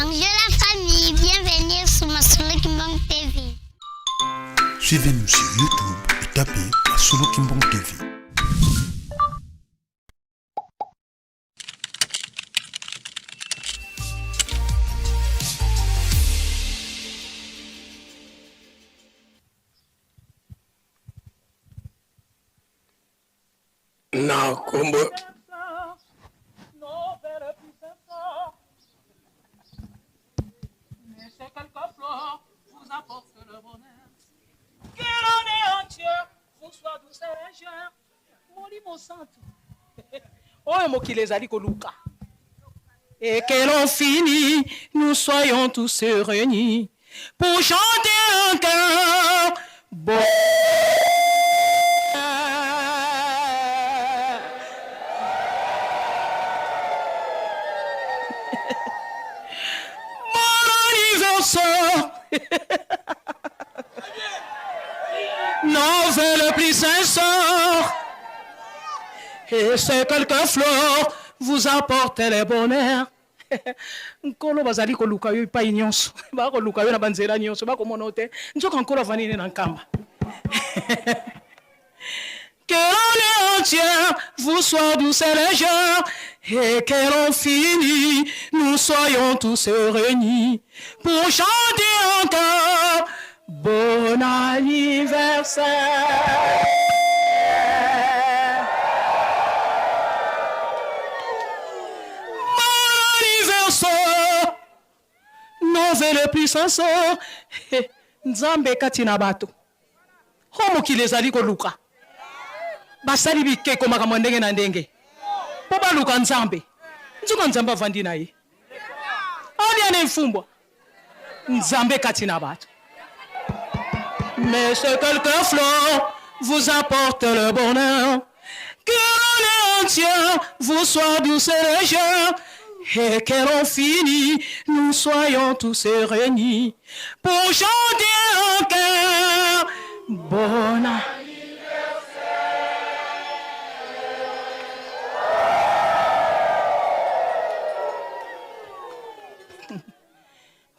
Bonjour la famille, bienvenue sur Masolo Kimbang TV. Suivez-nous sur YouTube et tapez Masolo Kimbang TV. Na kombo oyo mokili ezali koluka et que l'on finit nous soyons tous réunis pour chanter un cœur bon anniversaire Nouvelle le plus sincère Et c'est quelques fleurs vous apporte le bonheur nkolo bazali koluka yo epai nyonso bakoluka yo na banzela nyonso bakomona yo te nzoka nkolo avandi nde na nkamba Que l'année entière vous soit douce et légère et que l'on finit, nous soyons tous réunis pour chanter encore bon anniversaire. Bon anniversaire, nouvelle puissance, Nzambe kati na bato. Oyo mokili ezali koluka. Basali bikeko makambo ya ndenge na ndenge mpo baluka Nzambe, nzoka Nzambe avandi na ye. Alia na mfumbwa Nzambe kati na bato. Mais ce quelques fleurs vous apporte le bonheur, que l'année entière vous soit douce et légère, et que l'on finit, nous soyons tous réunis pour chanter en chœur. Bon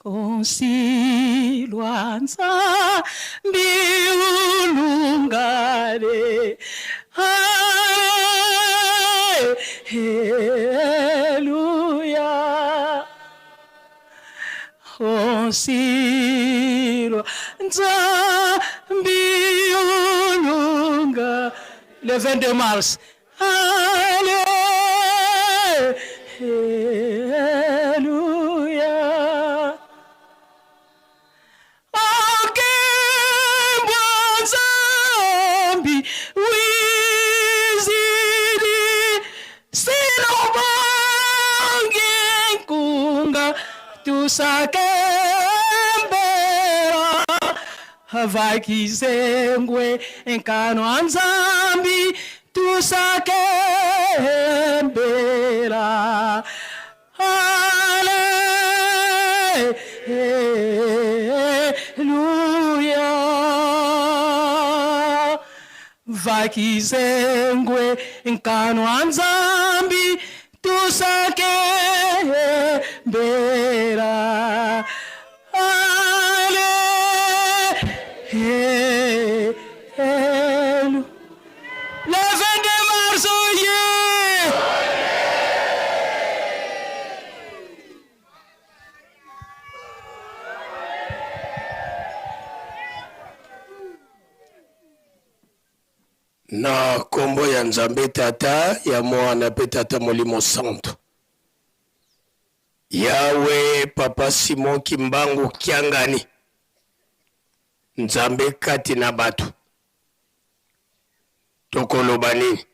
Konsilwa Nzambi ulungale Haleluya Konsilwa Nzambi ulunga Le 22 mars Alleluia. Okembwa Nzambi wizidi silobangi nkunga tusakembera Vakizengwe nkano a Nzambi tusakembela Aleluya Vakizengwe nkano a Nzambi tusakembela Le 22 mars, oye! Na kombo ya Nzambe Tata, ya Mwana pe Tata Molimo Santu. Yahweh Papa Simon Kimbangu Kiangani, Nzambe kati na bato, tokoloba nini?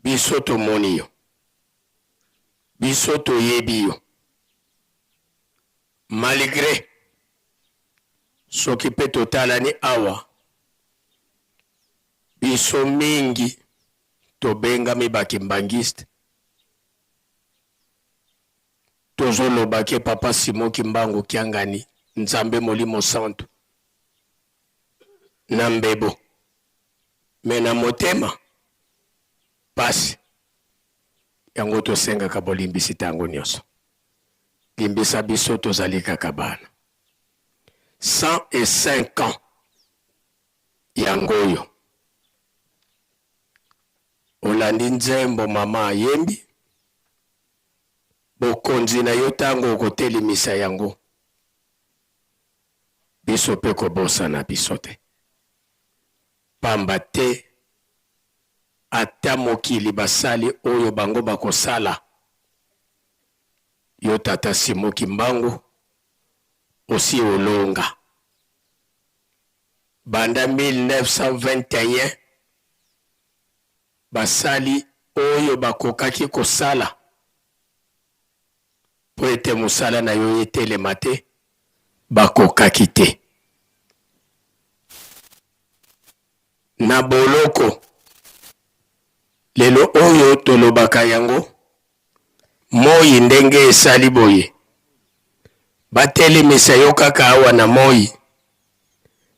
Biso tomoni yo, biso toyebi yo, malgre soki pe totalani awa, biso mingi Tobengami ba kimbanguiste tozo loba ke papa Simon kimbangu kiangani nzambe molimo santu na mbebo mais na motema pasi. Yango tosengaka bolimbisi tango nionso. Limbisa biso tozali kaka bana. 105 ans yango oyo. Olandi nzembo mama ayembi? Bokonzi na yo tango okotelimisa yango, biso pe kobosana biso te. Pamba te ata mokili basali oyo bango bakosala, yo tata Simon Kimbangu osi olonga. Banda 1921 basali oyo bakokaki kosala mpo ete mosala na yo etelema te, bakokaki te. Na boloko, lelo oyo tolobaka yango, moi ndenge esali boye, batelemisa yo kaka awa na moi,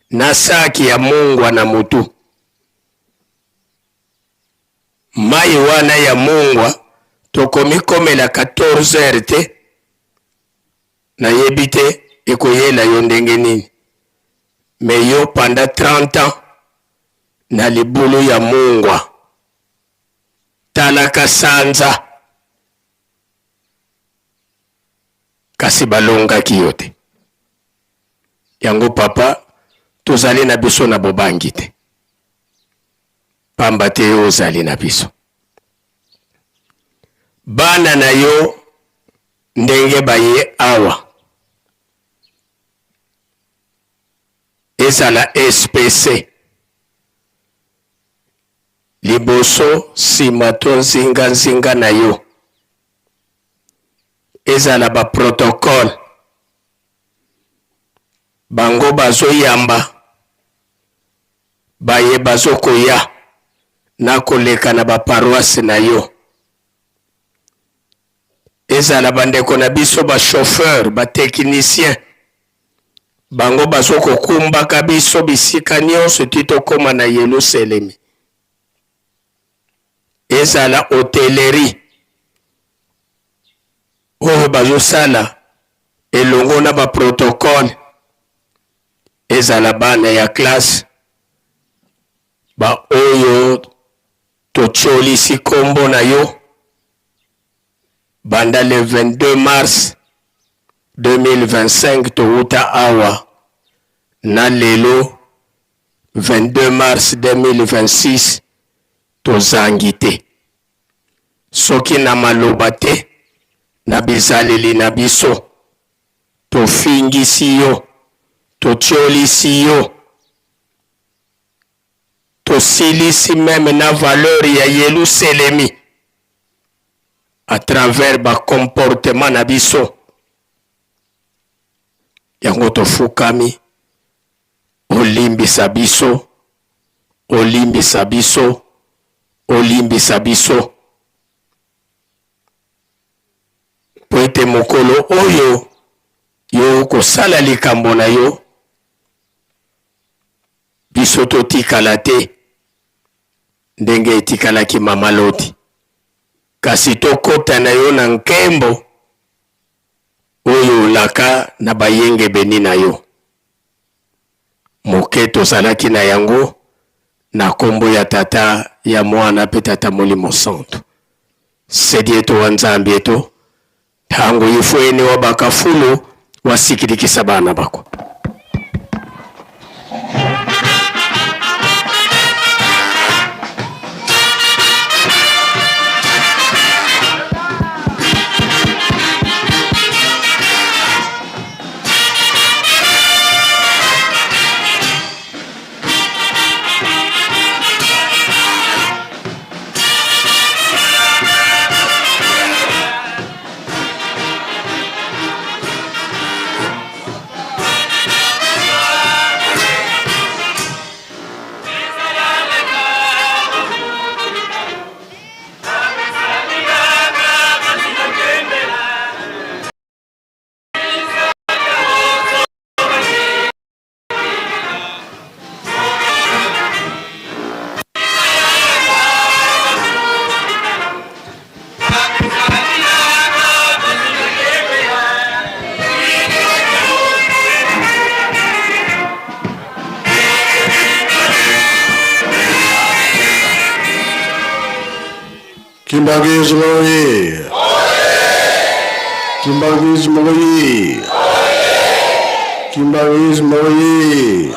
na saki ya mungwa na mutu. Mayi wana ya mungwa tokomikomela 14 heures te, nayebi te ekoyela yo ndenge nini, mais yo pendant 30 ans na libulu ya mungwa, talaka sanza, kasi balongaki yo te. Yango papa, tozali na biso na bobangi te, pamba te yo ozali na biso. Bana na yo ndenge baye awa, ezala SPC liboso, sima to nzinga nzinga na yo, ezala ba protocole bango bazoyamba baye bazokoya na koleka na ba paroisse na yo, ezala bandeko na biso ba chauffeur, ba technicien, bango bazokokumbaka biso bisika nyonso ti tokoma na Yelusalemi, ezala hotellerie oyo bazosala elongo na ba protocole, ezala bana ya classe ba oyo totiolisi kombo na yo banda le 22 mars 2025 towuta awa na lelo 22 mars 2026 tozangi te soki na maloba te na bizaleli na biso tofingisi yo totiolisi yo tosilisi meme na valeur ya Yeluselemi à travers ba comportement na biso. Yango tofukami, olimbisa biso, olimbisa biso, olimbisa biso. Mpo ete mokolo oyo yo okosala likambo na yo, biso totikala te ndenge etikalaki mama Loti, kasi tokota na yo na nkembo oyo olaka na bayengebeni na yo. Moke tozalaki na yango na kombo ya Tata, ya Mwana pe Tata Molimo Santu. Sedi eto wa Nzambi eto, tango ifweni wa bakafulu wasikilikisa bana bako. Kimbanguisme oye! Kimbanguisme oye! Kimbanguisme oye!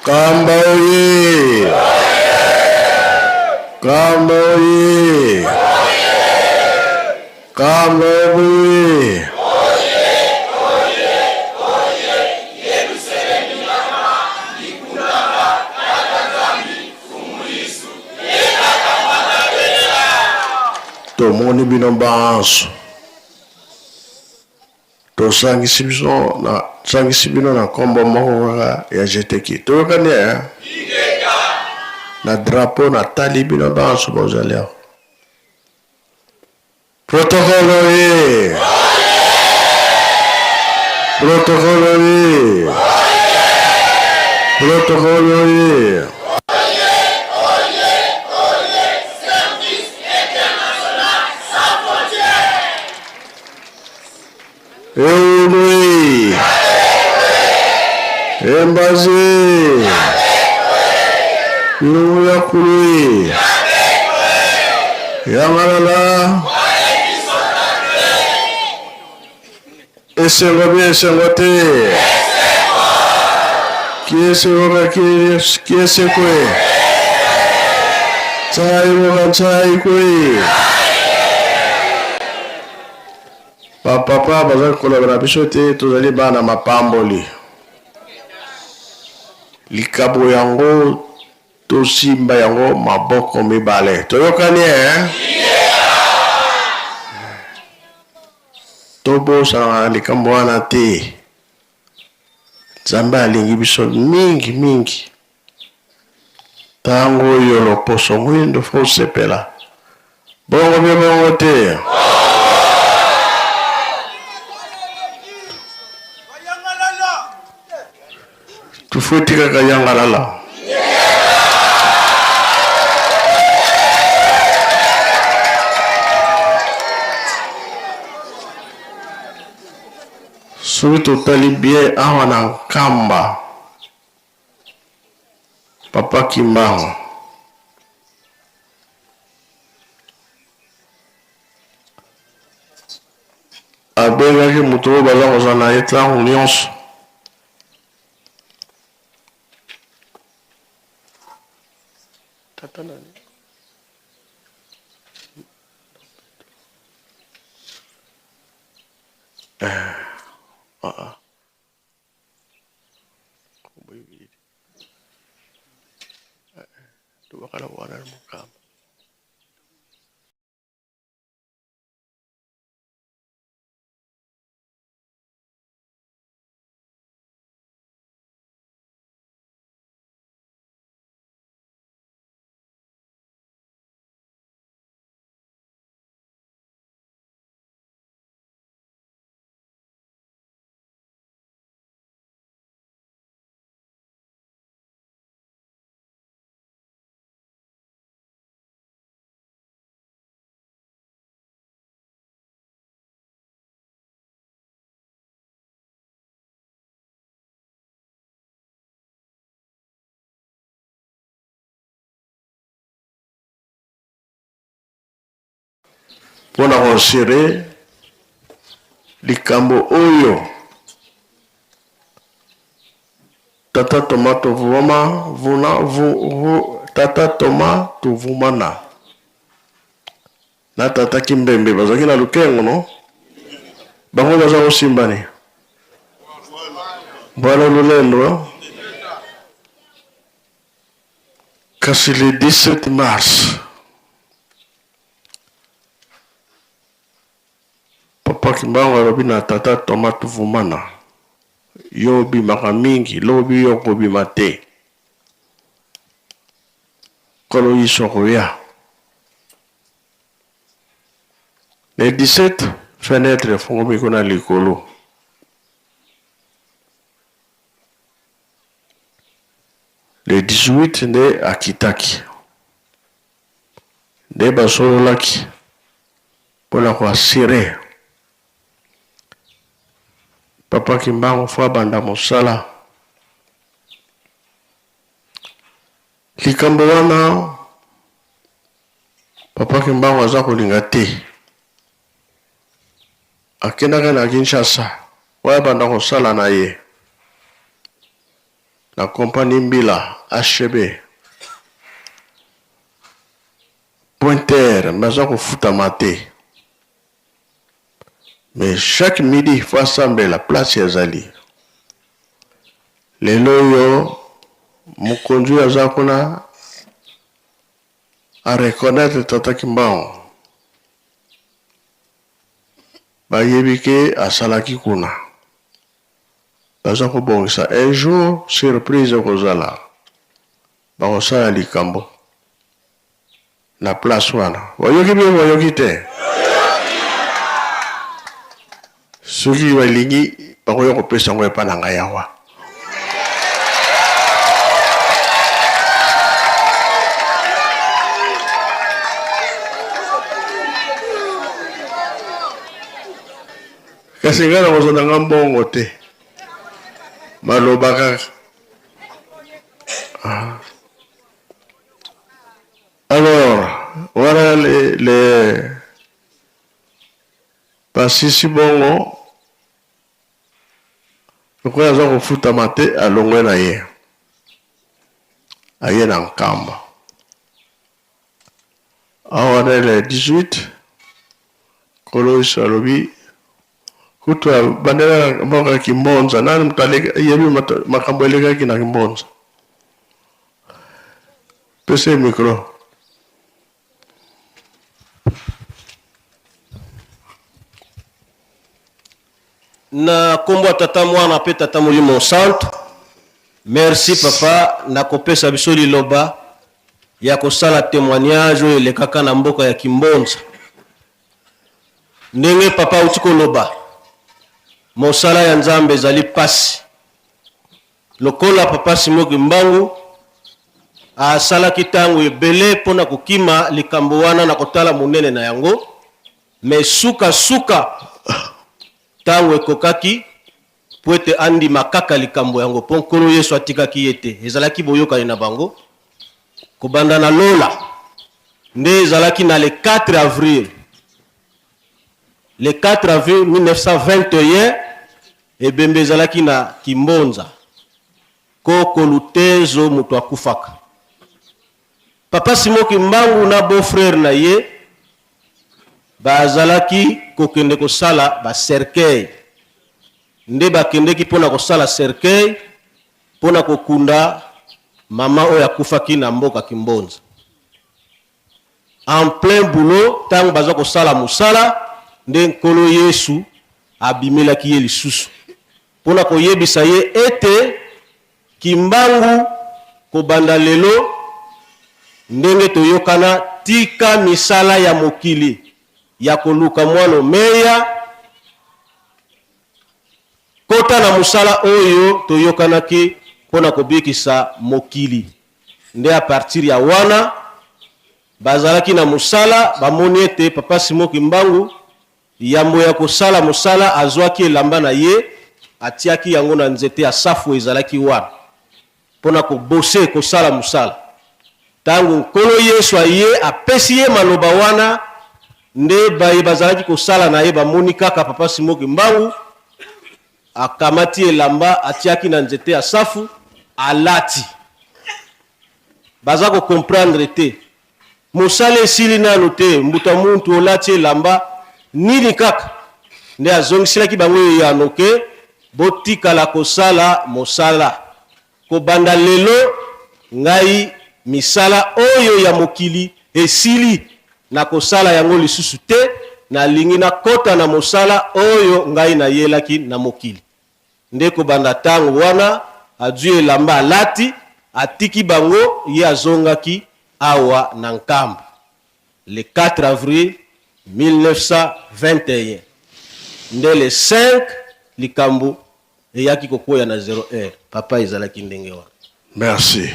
Kamba oye! Kamba oye! Kamba oye! Tomoni bino banso tosangisi biso na sangisi bino na nkombo moko kaka ya GTK. Toyokani eh? Na drapeau natali bino banso bozali awa. Protocole oye! Protocole oye! Protocole oye! Eului! Embazi! Ilungu ya Kului! Yangalala! Esengo bi esengo te! Kiesekoka kiesekwe! Tsaikoka tsaikwe! Ba papa bazali koloba na biso ete tozali bana mapamboli. Likabo yango tosimba yango maboko mibale. Toyokani eh? Tobosana likambo wana te. Nzambe alingi biso mingi mingi. Tango oyo loposo mwindo fo osepela. Bongo mpe bongo te. Tufuti kaka yangalala. Soki totali bien awa na Nkamba Papa Kimbangu abengaki moto oyo baza kozala na ye ntango nyonso tata nani eh, ah, ah. Tubakala wana na mukama. Mpo na kosere likambo oyo Tata Thomas Tuvuma vuna vu, vu, Tata Thomas Tuvumana na Tata Kimbembe bazalaki na lukengo no bango baza kosimbani bwana lolendo kasi le 17 mars Papa Kimbangu alobi na Tata Thomas Tuvumana, yo obimaka mingi, lobi yo okobima te. Nkolo Yesu akoya. Le 17, fenetre efungwami kuna likolo. Le 18 nde akitaki. Nde basololaki mpo na ko assurer Papa Kimbangu faut abanda mosala. Likambo wana Papa Kimbangu aza kolinga te. Akendaka na Kinshasa oyo abanda kosala na ye na compagnie Mbila HB pointer mais aza kofutama te. Mais chaque midi faut asambela place azali. Lelo oyo mokonzi oyo aza kuna a reconnaître Tata Kimbangu. Bayebi ke asalaki kuna. Baza kobongisa un jour surprise ekozala. Bakosala likambo na place wana. Boyoki bien boyoki te? Soki balingi bakoya kopesa yango epa na ngai awa. Kasi ngai nakozwa na ngai mbongo te, maloba kaka. Ah. Alors, wana le, le basisi bongo lokola aza kofutama te alongwe na ye aye na Nkamba awa na le 18 Nkolo Yesu alobi kutu abandela mboka Kimbonza nani moto ayebi makambo elekaki na Kimbonza pesa ye micro. Na kombo ya Tata Mwana pe Tata Molimo Santu, merci papa na kopesa biso liloba ya kosala temoignage oyo elekaka na mboka ya Kimbonza. Ndenge papa auti koloba, mosala ya Nzambe ezali pasi. Lokola papa Simon Kimbangu asalaki tango ebele pona kokima likambo wana na kotala monene na yango, mais suka suka tango ekokaki mpo ete andima kaka likambo yango, mpo Nkolo Yesu atikaki ye te. Ezalaki boyokani na bango kobanda na lola, nde ezalaki na le 4 avril, le 4 avril 1921, ebembe ezalaki na Kimbonza, koko Lutezo moto akufaka. Papa Simon Kimbangu na beau frère na ye bazalaki kokende kosala ba cercueil. Nde bakendeki mpo na kosala cercueil mpo na kokunda mama oyo akufaki na mboka Kimbonza. En plein boulot, tango baza kosala mosala, nde Nkolo Yesu abimelaki ye lisusu mpo na koyebisa ye ete Kimbangu kobanda lelo ndenge toyokana tika misala ya mokili ya koluka mwa lomeya kota na mosala oyo toyokanaki mpo na kobikisa mokili. Nde a partir ya wana bazalaki na mosala bamoni ete Papa Simon Kimbangu Yambo ya kosala mosala, azwaki elamba na ye, atiaki yango na nzete ya safu ezalaki wana, mpo na kobose, kosala mosala. Ntango Nkolo Yesu aye, apesi ye maloba wana, nde baye bazalaki kosala na ye bamoni kaka Papa Simon Kimbangu akamati elamba, atiaki na nzete ya safu, alati. Baza ko comprendre te. Mosala esili nanu te mbuta muntu olati elamba nini kaka? Nde azongiselaki bango eyano ke botikala kosala mosala. Kobanda lelo ngai misala oyo ya mokili esili nakosala yango lisusu te, nalingi nakota na mosala oyo ngai nayelaki na mokili. Nde kobanda tango wana azwi elamba alati, atiki bango, ye azongaki awa na Nkamba le 4 avril 1921. Nde le 5 likambo eyaki kokweya na zero heure. Papa ezalaki ndenge wana. Merci.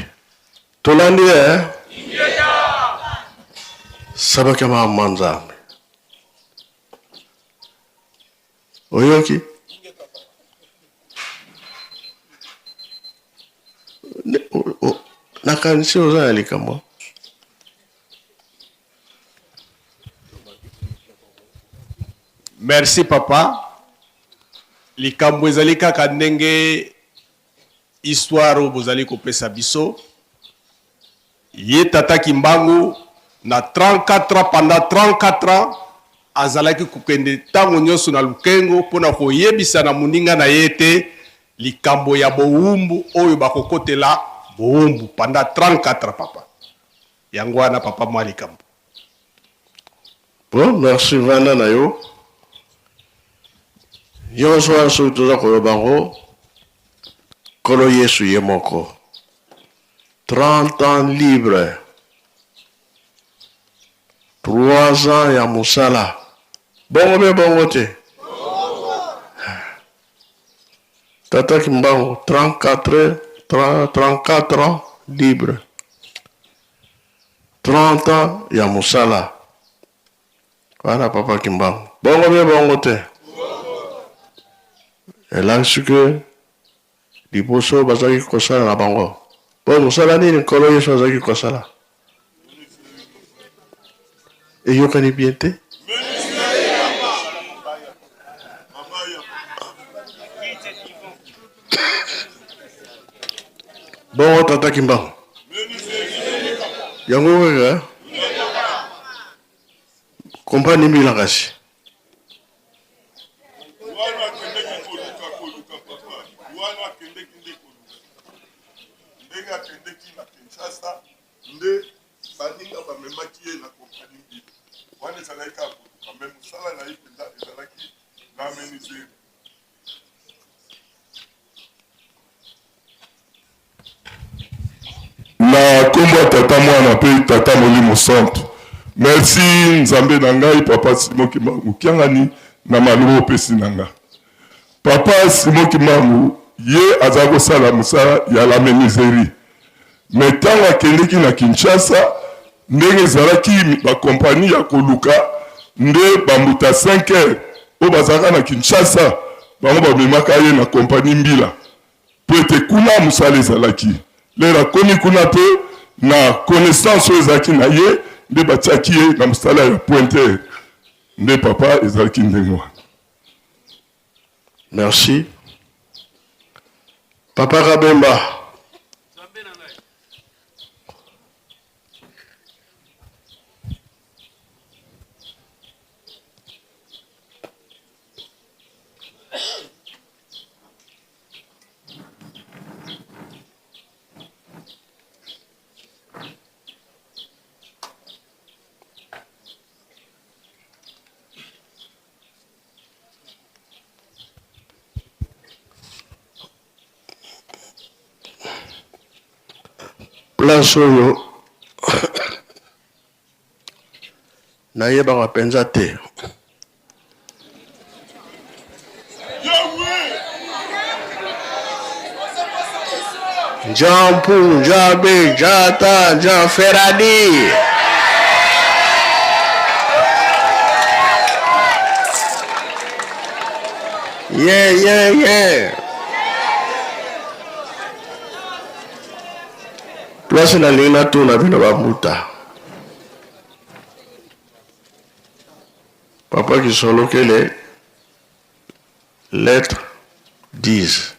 Tolandi eh? Sabaka mama Nzambe. Oyoki? Nakanisi oza na likambo. Merci papa. Likambo ezali kaka ndenge histoire oyo bozali kopesa biso. Ye tata Kimbangu na 34 ans, pendant 34 ans azalaki kokende tango nionso na Lukengo pona koyebisa na moninga na ye ete likambo ya bowumbu oyo bakokotela bowumbu pendant 34 ans papa. Yango wana papa mua likambo. Bon merci vanda na yo. Nyonso wana soki toza koloba yango Nkolo Yesu ye moko 30 ans libre 3 ans ya mosala bongo be bongo te Tata Kimbangu 34 34 ans libre 30 ans ya mosala wana papa Kimbangu bongo be bongo te elakisi ke Liboso bazalaki kosala na bango. Mpo mosala nini Nkolo Yesu azalaki kosala? Eyokani bien te? Bongo tata Kimbangu. Yango kaka comprendre mbila kasi. Wana akendeki koluka koluka papa wana akendeki nde koluka ndenge akendeki na Kinshasa nde baninga bamemaki ye na kompani mbila wana ezalaki kaka koluka me mosala na ye mpenza ezalaki na menuiserie. Na kombo ya tata mwana pe tata molimo santu merci nzambe na ngai papa Simon kimbangu kiangani na maloba opesi na nga papa Simon kimbangu ye azala kosala mosala ya la menuiserie mais tango akendeki na Kinshasa ndenge ezalaki ba compagnie ya koluka nde ba mbuta 5 heures oyo bazalaka na Kinshasa bango bamemaka ye na compagnie mbila mpo ete kuna mosala ezalaki. Lere akomi kuna mpe na connaissance oyo ezalaki na ye nde batiaki ye na mosala ya pointeur. Nde papa ezalaki ndenge wana. Merci. Papa Kabemba. Place oyo nayebaka mpenza te. Njampu, njabe, njata, njaferadi. Yeah, yeah, yeah. Place nalingi natuna bino bambuta. Papa Kisolokele, lettre 10.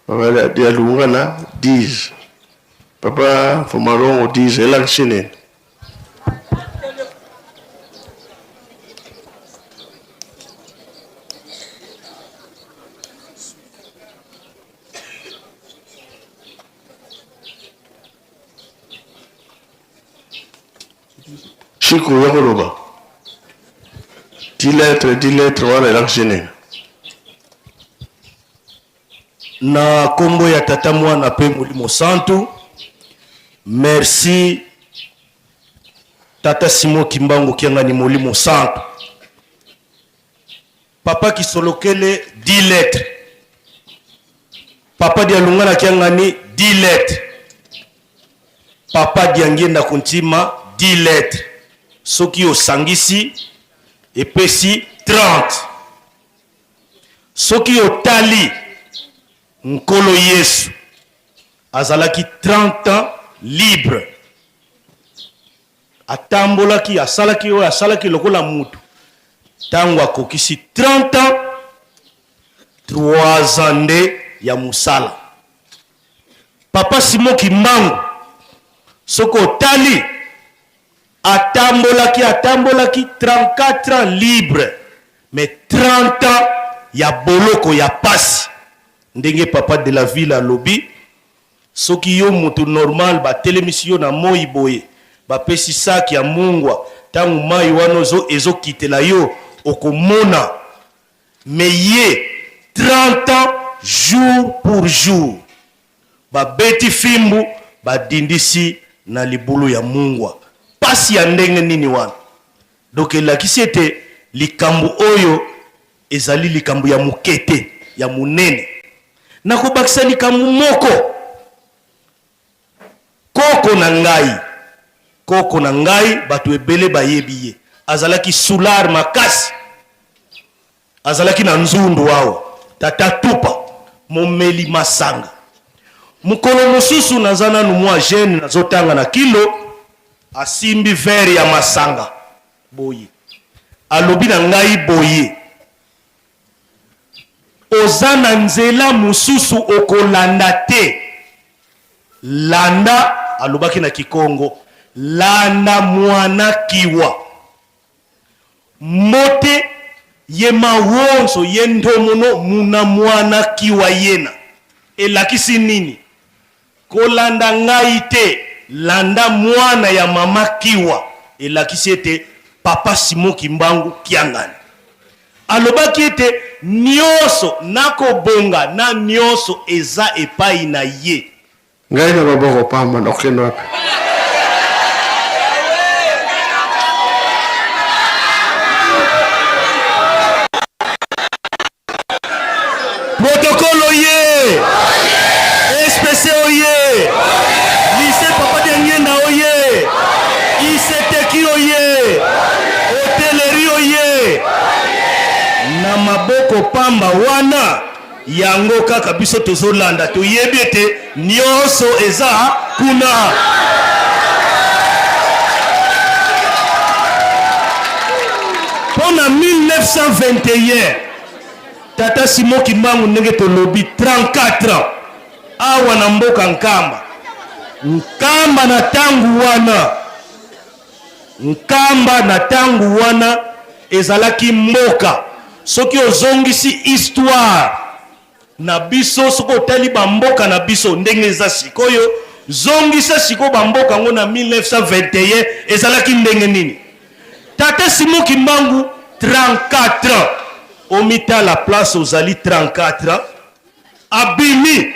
Papa Dialungana 10. Papa Fomalongo 10. Elakisi nini? Chico oza koloba 10 lettres 10 lettres wana elakisi nini? Na kombo ya Tata Mwana pe Molimo Santu, merci Tata Simon Kimbangu Kiangani Molimo Santu. Papa Kisolokele 10 lettres. Papa Dialungana Kiangani 10 lettres. Papa Diangienda Kuntima 10 lettres. Soki osangisi epesi 30. Soki otali Nkolo Yesu. Azalaki 30 ans libre. Atambolaki, asalaki oyo asalaki lokola mutu. Tango akokisi 30 ans, 3 ans nde ya musala. Papa Simon Kimbangu soki otali atambolaki atambolaki 34 ans libre mais 30 ans ya boloko ya pasi ndenge papa de la ville alobi soki yo mutu normal batelemisi yo na moyi boye bapesi sac ya mungwa tango mayi wana ezo kitela yo okomona Mais ye 30 ans jour pour jour ba beti fimbu ba dindisi na libulu ya mungwa. Pasi ya ndenge nini wana? Donc elakisi ete likambo oyo ezali likambo ya moke te, ya monene. Nakobakisa likambo moko. Koko na ngai, koko na ngai bato ebele bayebi ye, azalaki soulard makasi, azalaki na nzundu awa, tata Tupa, momeli masanga. Mokolo mosusu naza nanu mwa jeune, nazotanga na kilo, asimbi verre ya masanga boye, alobi na ngai boye, Oza na nzela mosusu okolanda te. Landa, alobaki na kikongo, landa mwana kiwa. Mbote ye mawonso ye ndomono muna mwana kiwa yena. Elakisi nini? Kolanda ngai te, landa mwana ya mama Kiwa. Elakisi ete Papa Simon Kimbangu Kiangani alobaki ete nionso na kobonga na nionso eza epai na ye. Ngai na maboko pamba nakokende wapi? Protocole oye! SPC oye! Lycée Papa Diangienda oye! ICTQ oye! Hotellerie oye! Na maboko pamba wana yango kaka biso tozolanda, toyebi ete nionso eza kuna. Mpo na 1921 Tata Simon Kimbangu ndenge tolobi 34 ans awa na mboka Nkamba. Nkamba na tangu wana, Nkamba na tangu wana ezalaki mboka. Soki ozongisi histoire na biso, soki otali ba mboka na biso ndenge eza sikoyo, zongisa sikoyo ba mboka yango na 1921 ezalaki ndenge nini? Tata Simon Kimbangu 34 ans omitala place ozali 34 ans abimi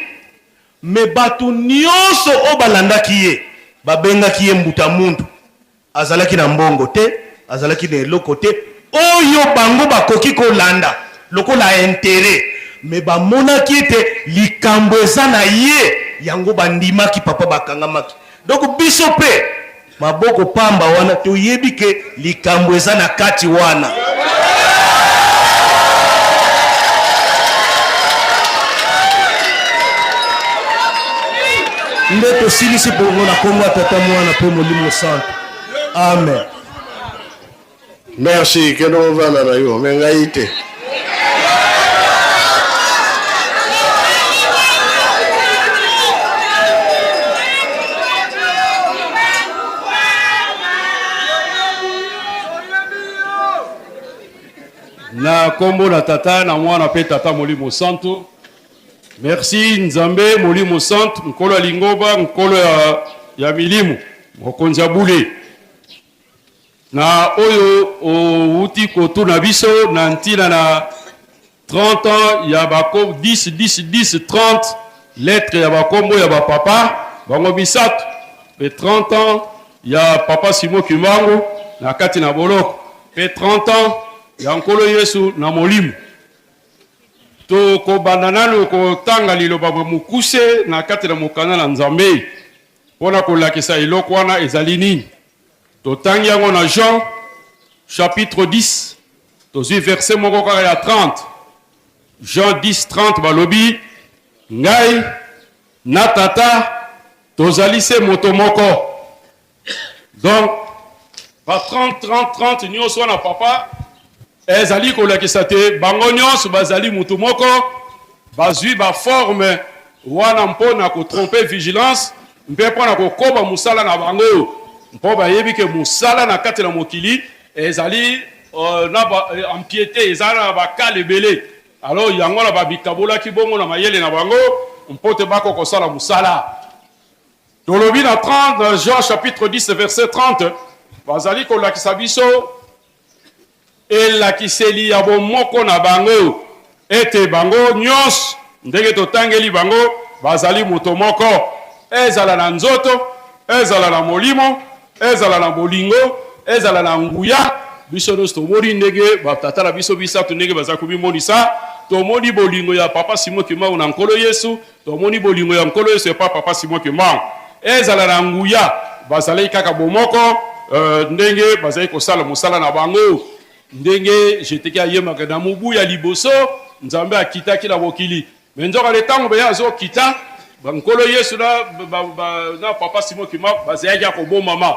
mais batu nionso oyo balandaki ye babengaki ye mbuta muntu azalaki na mbongo te azalaki na eloko te oyo bango bakoki kolanda lokola interet mais bamonaki ete likambo eza na ye yango bandimaki papa bakangamaki donc biso pe Maboko pamba wana toyebi ke likambo eza na kati wana. Nde tosilisi bongo na kombo ya Tata, Mwana pe Molimo Santu. Amen. Merci, kende kovanda na yo, me ngai te. Na kombo na Tata, na Mwana pe Tata Molimo Santu. Merci Nzambe Molimo Santu, Nkolo ya lingoba, Nkolo ya, ya milimu, Mokonzi ya bule. Na oyo owuti kotuna biso na ntina na 30 ans ya ba 10 10 10 30 lettres ya ba kombo ya ba papa bango misato pe 30 ans ya papa Simon Kimbangu na kati na boloko pe 30 ans ya Nkolo Yesu na molimo. Tokobanda nanu kotanga liloba mokuse na kati na mokanda na Nzambe mpo na kolakisa eloko wana ezali nini. Totangi yango na Jean chapitre 10, tozwi verset moko kaka ya 30. Jean 10 30 balobi ngai. Na Tata tozali se moto moko. Donc ba 30 30 30 nyonso wana papa ezali kolakisa te bango nyonso bazali moto moko, bazwi ba forme wana mpo na kotrompe vigilance mpe mpo na kokoba mosala na bango, mpo bayebi ke mosala na kati na mokili ezali uh, na ba uh, empiete eza na bakale ebele. Alors yango wana babikabolaki bongo na mayele na bango mpo te bakoka kosala mosala. Tolobi na 30 Jean chapitre 10 verset 30 bazali kolakisa biso elakiseli ya bomoko na bango ete bango nyonso ndenge totangeli bango bazali moto moko, ezala na nzoto, ezala na molimo, Ezala na bolingo, ezala na nguya, biso nionso tomoni ndenge ba tata na biso misatu ndenge baza komimonisa. Tomoni bolingo ya Papa Simon Kimbangu na Nkolo Yesu, tomoni bolingo ya Nkolo Yesu epa Papa Simon Kimbangu. Ezala na nguya, bazalaki kaka bomoko ndenge bazali kosala mosala na bango. Ndenge Jeteki ayembaka na mobu ya liboso, Nzambe akitaki na mokili. Mais nzoka nde tango beya azo kita, ba Nkolo Yesu na ba, ba, na Papa Simon Kimbangu bazalaki ya kobomama.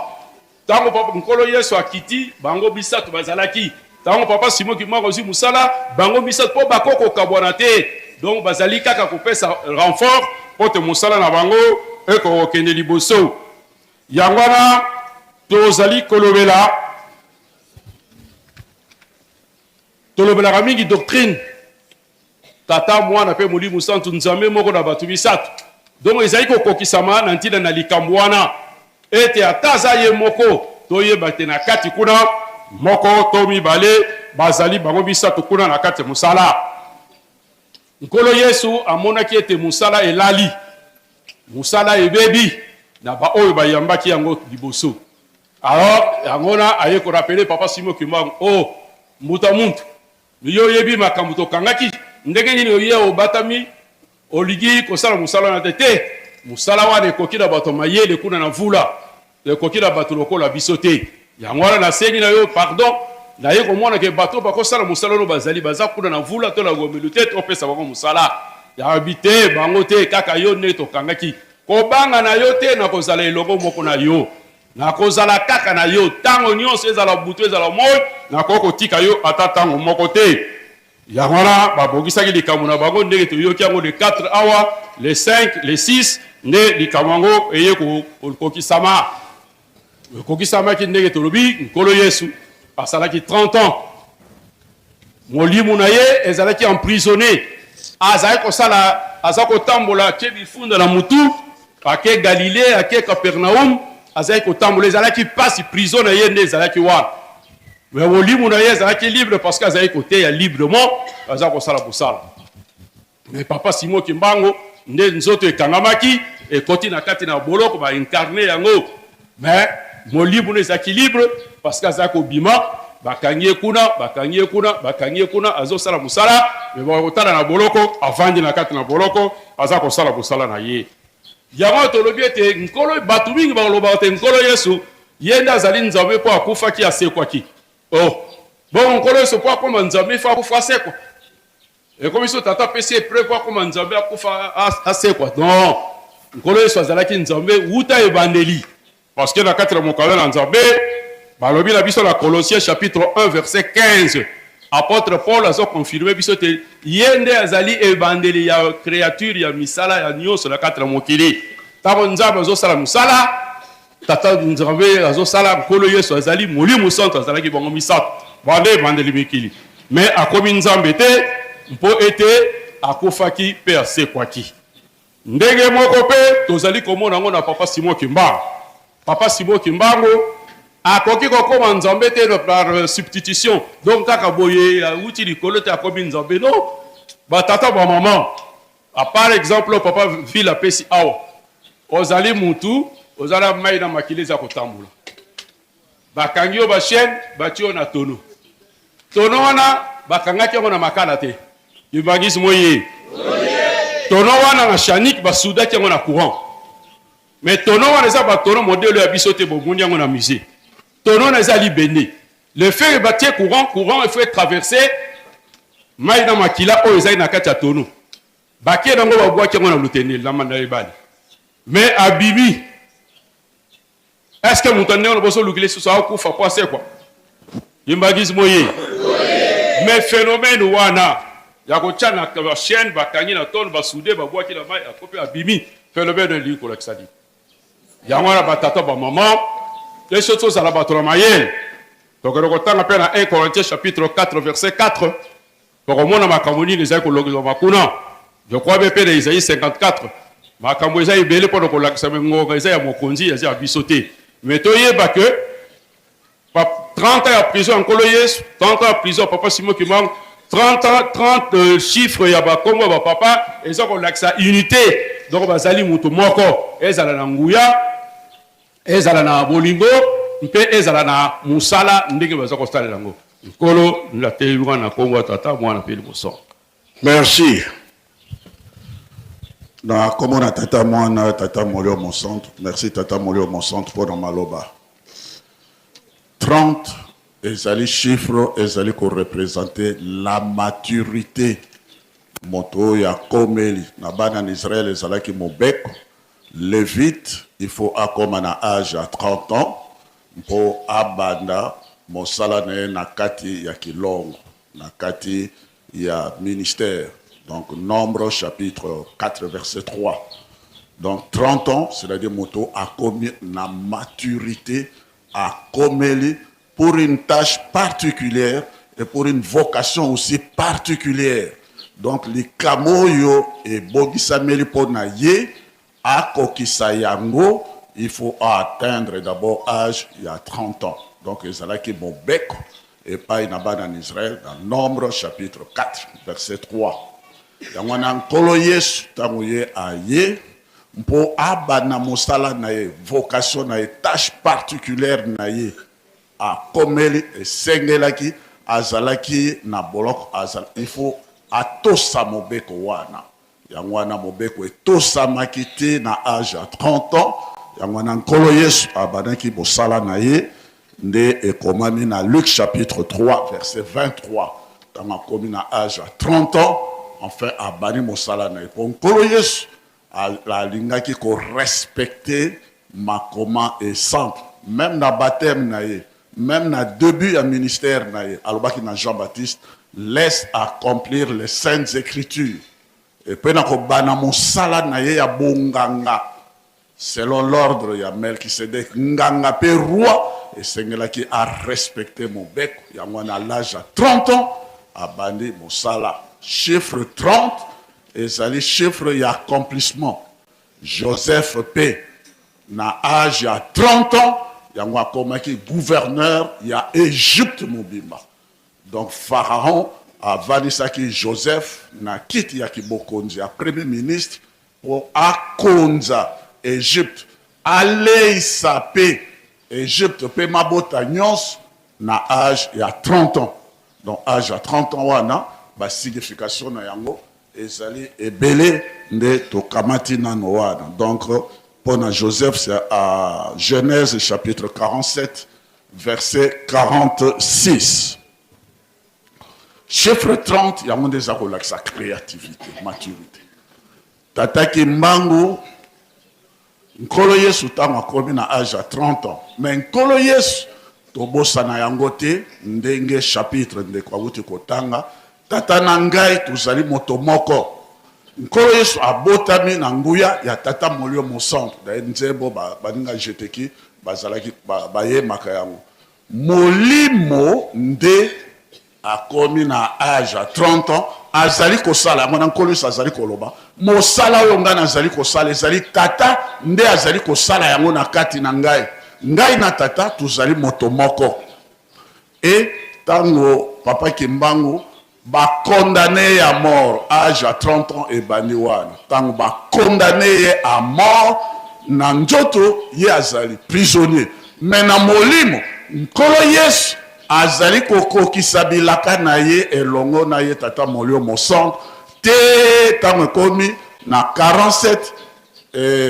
Tango papa Nkolo Yesu akiti, bango misatu bazalaki. Tango Papa Simon Kimbangu azwi mosala, bango misatu po bako kokabwana te. Donc bazali kaka kopesa renfort po te mosala na bango ekokende liboso. Yango wana tozali kolobela, tolobelaka mingi doctrine. Tata, Mwana mpe Molimo Santu, Nzambe moko na bato misatu. Donc ezali kokokisama na ntina na likambo wana ete ata aza ye moko, toyeba te na kati kuna moko to mibale bazali bango misatu kuna na kati ya mosala. Nkolo Yesu amonaki ete mosala elali, mosala ebebi na baoyo bayambaki yango liboso. Alors yango wana aye ko rappeler Papa Simon Kimbangu, oh mbuta muntu, Yo oyebi makambo tokangaki? Ndenge nini oye obatami olingi kosala mosala wana te? Te, mosala wana ekoki na bato ya mayele kuna na mvula, ekoki na bato lokola biso te. Yango wana nasengi na yo pardon, naye komona ke bato bakosala mosala wana bazali, baza kuna na mvula to na Gomelu te, topesa bango mosala. Yabi te, bango te, kaka yo nde tokangaki. Kobanga na yo te, nakozala elongo moko na yo. Nakozala kaka na yo tango nyonso, ezala butu ezala moi, nakoki kotika yo ata tango moko te. Yango wana babongisaki likambo na bango ndenge toyoki yango le 4 awa, le 5, le 6 nde likambo yango eye kokokisama. Ekokisamaki ndenge tolobi, Nkolo Yesu asalaki 30 ans. Molimo na ye ezalaki emprisonne, azalaki kosala, aza kotambola, atie bifunda na mutu, ake Galilee, ake Capernaum, azalaki kotambola, ezalaki pasi, prison na ye nde ezalaki wana. Mais molimo na ye ezalaki libre parce que azalaki koteya librement, aza kosala mosala. Mais papa Simon Kimbangu nde nzoto ekangamaki ekoti na kati na boloko ba incarne yango mais molimo no ezalaki libre parce que aza kobima bakangi ye kuna bakangi ye kuna bakangi ye kuna azosala mosala mais bakotala na boloko avandi na kati na boloko aza kosala mosala na ye. Yango tolobi ete Nkolo, bato mingi bakolobaka te Nkolo Yesu ye nde azali Nzambe mpo akufaki asekwaki. Oh, bongo Nkolo Yesu mpo akoma Nzambe il faut akufa asekwa? Ekomi so tata apesi ye preuve po akoma Nzambe akufa asekwa? Non, Nkolo Yesu azalaki Nzambe wuta ebandeli. Parce que na kati na mokanda na Nzambe balobi na biso na Colossiens chapitre 1 verset 15, apotre Paul azo confirmer biso te ye nde azali ebandeli ya creature ya misala ya nionso na kati na mokili. Tango Nzambe azosala mosala, Tata Nzambe azosala, Nkolo Yesu azali, Molimo Santu azalaki, bango misato banda ebandeli mikili. Mais akomi Nzambe te mpo ete akufaki mpe asekwaki. Ndenge moko mpe tozali komona yango na Papa Simon Kimbangu. Papa Simon Kimbangu akoki kokoma Nzambe te par substitution, donc kaka boye awuti likolo te akomi Nzambe. Non, ba tata ba maman, à part exemple oyo Papa Ville apesi awa, ozali mutu, oza na mayi na makila eza kotambola. Bakangi yo ba chaine, batie yo na tonneau. Tonneau wana bakangaki yango na makala te. Kimbanguisme oye. Tonneau wana na chanique basudaki yango na courant. Mais tonneau wana eza ba tonneau modèle ya biso te, bomoni yango na musée. Tonneau wana eza libende. Le fait batie courant, courant il faut traverser mayi na makila oyo ezali na kati ya tonneau. Bake nango babwaki yango na lutendele na na ebale. Mais abimi. Est-ce que moto ndenge wana bozolukila lisusu akufa po asekwa? Kimbanguisme oye. Mais phénomène wana ya kotya na ba chaîne bakangi na tone basude babwaki na mai akopi abimi, phénomène elingi kolakisa nini? Yango wana batata bamama biso tozala bato na mayele. Tokende kotanga mpe na 1 Corinthiens chapitre 4 verset 4, tokomona makambo nini ezali kolongizama kuna. Je crois bien mpe na Isaïe 54 makambo eza ebele mpona kolakisa ngonga eza ya mokonzi, eza ya biso te. Mais toyeba ke 30 ans ya prison ya Nkolo Yesu, 30 ans ya prison ya Papa Simon Kimbangu, 30 ans, 30 chiffres ya bakombo ya bapapa eza kolakisa unité. Donc bazali moto moko, ezala na nguya, ezala na bolingo mpe ezala na mosala ndenge baza kosalela yango. Nkolo natelemi wana na kombo ya Tata, Mwana mpe Liboso. Merci. Na kombo na Tata, Mwana, Tata Molio Mosantu. Merci Tata Molio Mosantu mpo na maloba. 30 ezali chiffre ezali korepresente la maturité. Moto oyo akomeli na bana na Israël ezalaki mobeko. Levite, il faut akoma na age ya 30 ans mpo abanda mosala na ye na kati ya kilongo, na kati ya ministère. Donc Nombre chapitre 4 verset 3. Donc 30 ans, c'est-à-dire moto akomi na maturité, akomeli pour une tâche particulière et pour une vocation aussi particulière. Donc likambo oyo ebongisameli mpo na ye akokisa yango, il faut atteindre d'abord âge ya 30 ans. Donc ezalaki mobeko epai na bana na Israël na Nombre chapitre 4 verset 3. Yango wana Nkolo Yesu ntango ye aye mpo abanda mosala na ye, vocation na ye, tâche particulière na ye, akomeli esengelaki azalaki na boloko, azal, il faut atosa mobeko wana. Yango wana mobeko etosamaki te na age ya 30 ans. Yango wana Nkolo Yesu abandaki mosala na ye nde ekomami na Luc chapitre 3 verset 23. Ntango akomi na age ya 30 ans, enfin abandi mosala na ye. Mpo Nkolo Yesu alingaki korespecte makoma esantu, même na baptême na ye, même na début ya ministère na ye, alobaki na Jean-Baptiste: laisse accomplir les saintes écritures. Epe na kobana mosala na ye ya bonganga selon l'ordre ya Melchisedek, nganga mpe roi, esengelaki arespecte mobeko. Yango wana l'âge ya 30 ans abandi mosala. Chiffre 30 ezali chiffre ya accomplissement. Joseph mpe na âge ya 30 ans yango akomaki gouverneur ya Égypte mobimba. Donc Pharaon avandisaki Joseph na kiti ya kibokonzi ya premier ministre mpo akonza Égypte, aleisa mpe Égypte mpe mabota nyonso na âge ya 30 ans. Donc âge ya 30 ans wana, basignification na yango ezali ebele nde tokamati nano wana. Donc mpo na Joseph, c'est à Genèse chapitre 47 verset 46. Chiffre 30 yango nde eza kolakisa créativité, maturité. Tata Kimbangu, Nkolo Yesu ntango akomi na age ya 30 ans, mais Nkolo Yesu tobosana yango te ndenge chapitre ndeko awuti kotanga, Tata na ngai tozali moto moko. Nkolo Yesu abotami na nguya ya Tata Molio Mosantu. Daye nzembo baninga jeteki bazalaki bayemaka yango. Molimo nde akomi na age ya 30 ans azali kosala yango na Nkolo Yesu azali koloba mosala oyo ngai nazali kosala ezali Tata nde azali kosala yango na kati na ngai. Ngai na Tata tozali moto moko. E ntango Papa Kimbangu bakondane ye à mort, âge ya 30 ans ebandi wana. Ntango bakondane ye à mort na nzoto, ye azali prisonnier, mais na molimo Nkolo Yesu azali kokokisa bilaka na ye elongo na ye Tata Molio Mosantu te. Ntango ekomi na 47,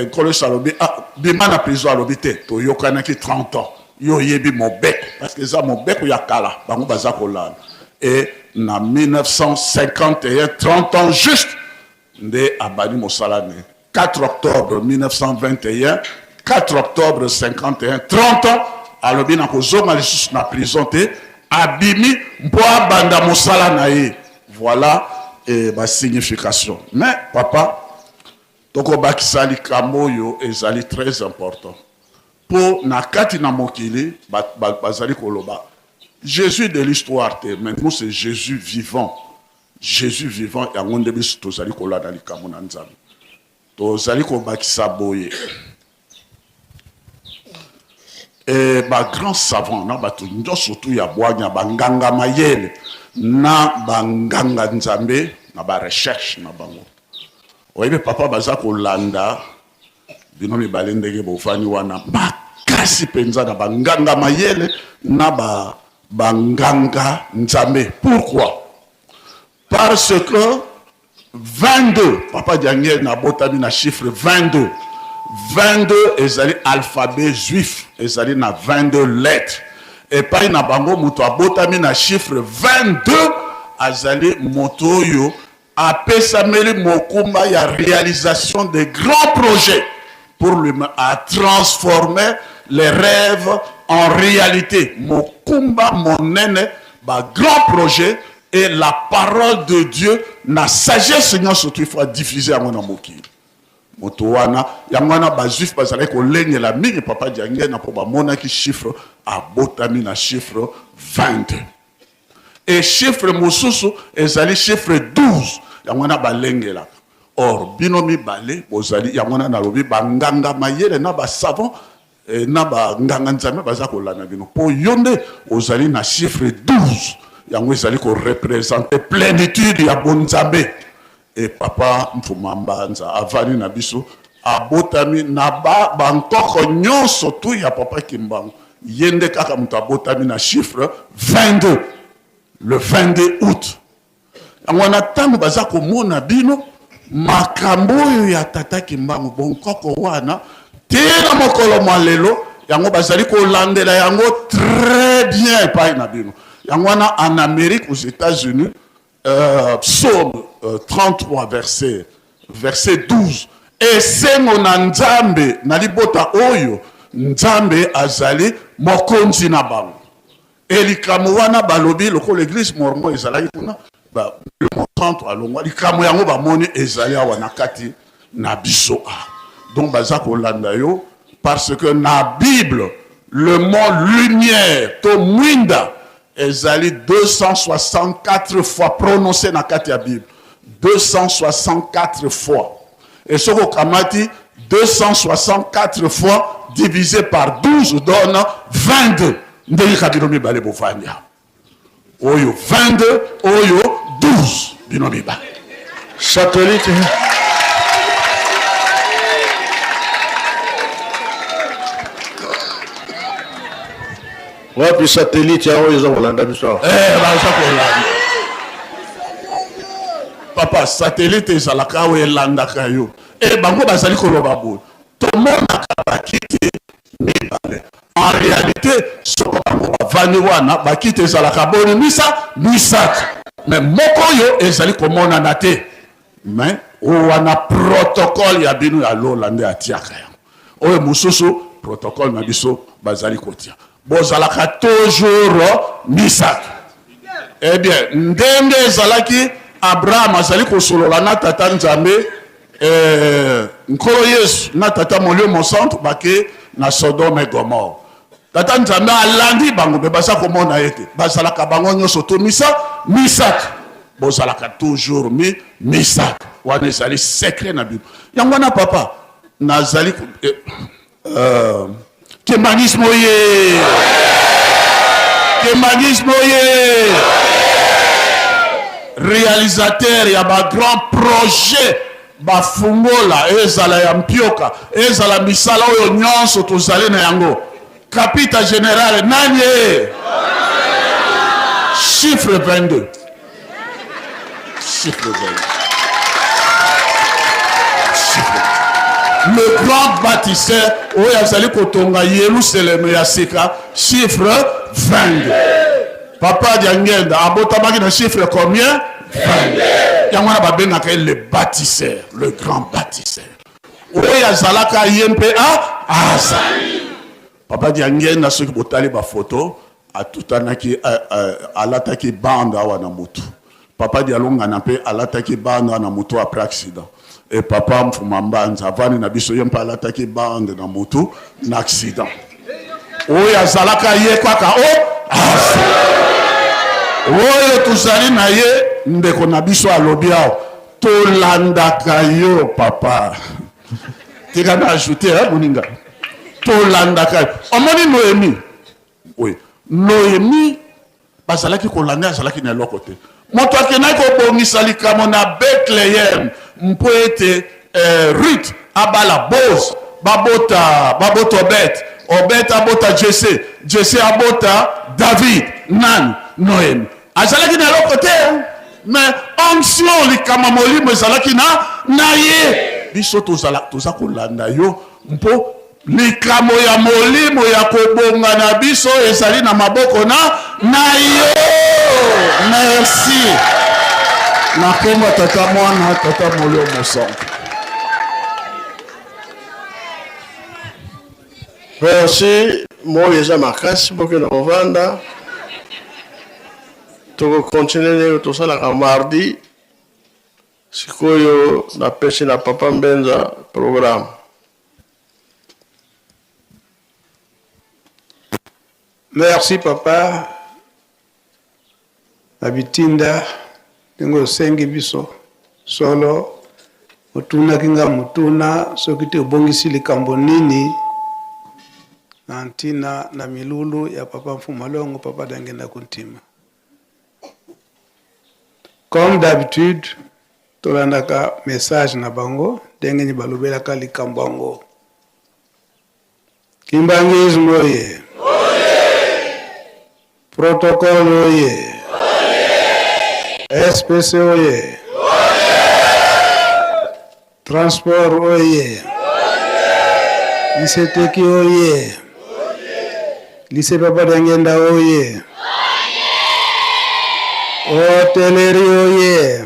Nkolo Yesu alobi: ah, bima na prison. Alobi te, toyokanaki 30 ans, yo oyebi mobeko, parce que eza mobeko ya kala bango baza kolanda. E na 1951, 30 ans juste. Nde abandi mosala ne 4 octobre 1921, 4 octobre 51, 30 ans, alobi nakozonga lisusu na prison te, abimi mpo abanda mosala na ye. Voilà eh, ba signification. Mais papa, tokobakisa likambo oyo ezali très important mpo na kati na mokili bazali ba, ba koloba Jésus de l'histoire te, mais nous c'est Jésus vivant. Jesus vivant yango nde biso tozali kolanda likambo na Nzambe. Tozali kobakisa boye e, ba grand savant na bato nyonso tu ya bwanya banganga mayele na banganga Nzambe na ba recherche na bango. Oyebi papa baza kolanda bino mibale ndenge bovandi wana makasi mpenza na banganga mayele na ba banganga Nzambe. Pourquoi? Parce que 22 papa Diangel nabotami na chiffre 22 22 ezali alphabet juif ezali na 22 lettres epai na bango moto abotami na chiffre 22 azali moto oyo Apesameli mokumba ya realisation de grands projets pour lui à transformer les rêves en réalité. Mokumba monene ba grands projets et la parole de Dieu na sagesse nyonso tu faut diffuser yango na mokili. Moto wana yango wana ba juif bazalaki kolengela mingi papa Diangenda mpo bamonaki chiffre abotami na chiffre 22. Et chiffre mosusu ezali chiffre 12 yango wana balengelaka. Or bino mibale bozali yango wana nalobi ba nganga mayele na ba savant eh, na ba nganga nzambe baza kolanda bino po yo nde ozali na chiffre 12 yango ezali ko representer plenitude ya bonzambe. Et papa Mfuma Mbanza avandi na biso abotami na ba bankoko nyonso tu ya papa Kimbangu ye nde kaka moto abotami na chiffre 22 le 22 août yango wana ntango baza komona bino makambo oyo ya tata Kimbangu bonkoko wana te na mokolo mwa lelo yango bazali kolandela yango très bien epai na bino yango wana en Amérique aux États-Unis Euh, psaume 33 euh, verset, verset 12 esengo na nzambe na libota oyo nzambe azali mokonzi na bango e likambo wana balobi lokola eglise mormon ezalaki kuna mosantu alongwa likambo yango bamoni ezali awa na kati na biso a donc baza kolanda yo parce que na bible le mot lumière to mwinda Ezali 264 fois prononce na kati ya Bible. 264 fois. Et soki okamati 264 fois divisé par 12 donne 22. Ndenge kaka bino mibale bovandi awa. Oyo 22, oyo 12. Bino mibale. Satellite. Wapi satellite yango eza kolanda biso awa? Eh, baza kolanda. Papa, satellite ezalaka awa elandaka yo. Eh, bango bazali koloba boye. Tomonaka bakiti mibale. En réalité, soko bango bavandi wana, bakiti ezalaka boni misa misato. Mais moko oyo ezali komonana te. Mais oyo wana protocole ya bino ya lola nde atiaka yango. Oyo mosusu protocole na biso bazali kotia. Bozalaka toujours misato. Eh bien, ndenge ezalaki Abraham azali kosolola na tata Nzambe eh, Nkolo Yesu na tata Molimo Mosantu bake na Sodome et Gomorre. Tata Nzambe alandi bango me baza komona ye te. Bazalaka bango nyonso to misa misato. Bozalaka toujours mi misato. Wana ezali secret na bino. Yango wana papa nazali eh, euh, kimbangisme oye kimbangisme oye réalisateur ya ba grand projet bafungola ezala ya mpioka ezala misala oyo nyonso tozali na yango kapita general nani ye chiffre 22 chiffre 22 le grand bâtisseur oyo azali kotonga yerusaleme ya sika chiffre 22 papa diangenda abotamaki na chiffre combien? 22. Yango wana babengaka ye le bâtisseur, le grand bâtisseur. Oyo azalaka ye mpe a azali. Papa Diangienda soki botali ba photo atutanaki eh, eh, alataki bande awa na mutu. Papa Dialungana mpe alataki bande awa na mutu après accident. Et papa Mfuma Mbanza avandi na biso ye mpe alataki bande na mutu na accident. Oyo azalaka ye kaka o azali. Oyo tozali na ye ndeko na biso alobi awa tolandaka yo papa. Tika na ajouter hein, moninga. Tolandaka yo. Omoni Noemi? Oui. Noemi bazalaki kolanda azalaki na eloko te. Moto akendaki kobongisa likambo na Bethlehem mpo ete eh, Ruth abala Boaz, babota babota Obed, Obed abota Jesse, Jesse abota David. Nani? Noemi. Azalaki na eloko te, mais onction likama molimo ezalaki na na ye. Biso tozala toza kolanda yo mpo likambo ya molimo ya kobonga na biso ezali na maboko na na yo. Merci. Na kombo Tata Mwana, Tata Molimo Mosantu. Merci, moi eza makasi bokende kovanda. Toko continuer ndenge tosalaka mardi. Sikoyo napesi na papa Mbenza programme. Merci papa na bitinda ndenge osengi biso solo otunaki nga motuna soki te obongisi likambo nini na ntina na milulu ya papa Mfuma Longo papa Diangienda Kuntima. Comme d'habitude tolandaka message na bango ndenge nini balobelaka likambo yango. Kimbanguisme oye! Protocole oye! SPC oye! Transport oye! Iseteki oye! Lycée Papa Diangienda oye! Hotellerie oye!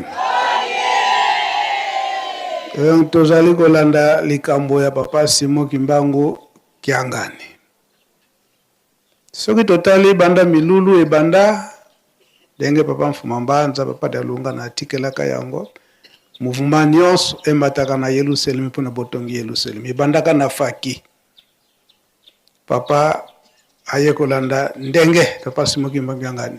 Donc tozali kolanda likambo ya Papa Simon Kimbangu Kiangani. Soki totali banda milulu ebanda ndenge Papa Mfuma Mbanza, Papa Dialungana atikelaka yango, mouvement nionso emataka na Yelusalemi mpo na botongi Yelusalemi. Ebandaka na Faki. Papa aye kolanda ndenge Papa Simon Kimbangu Kiangani,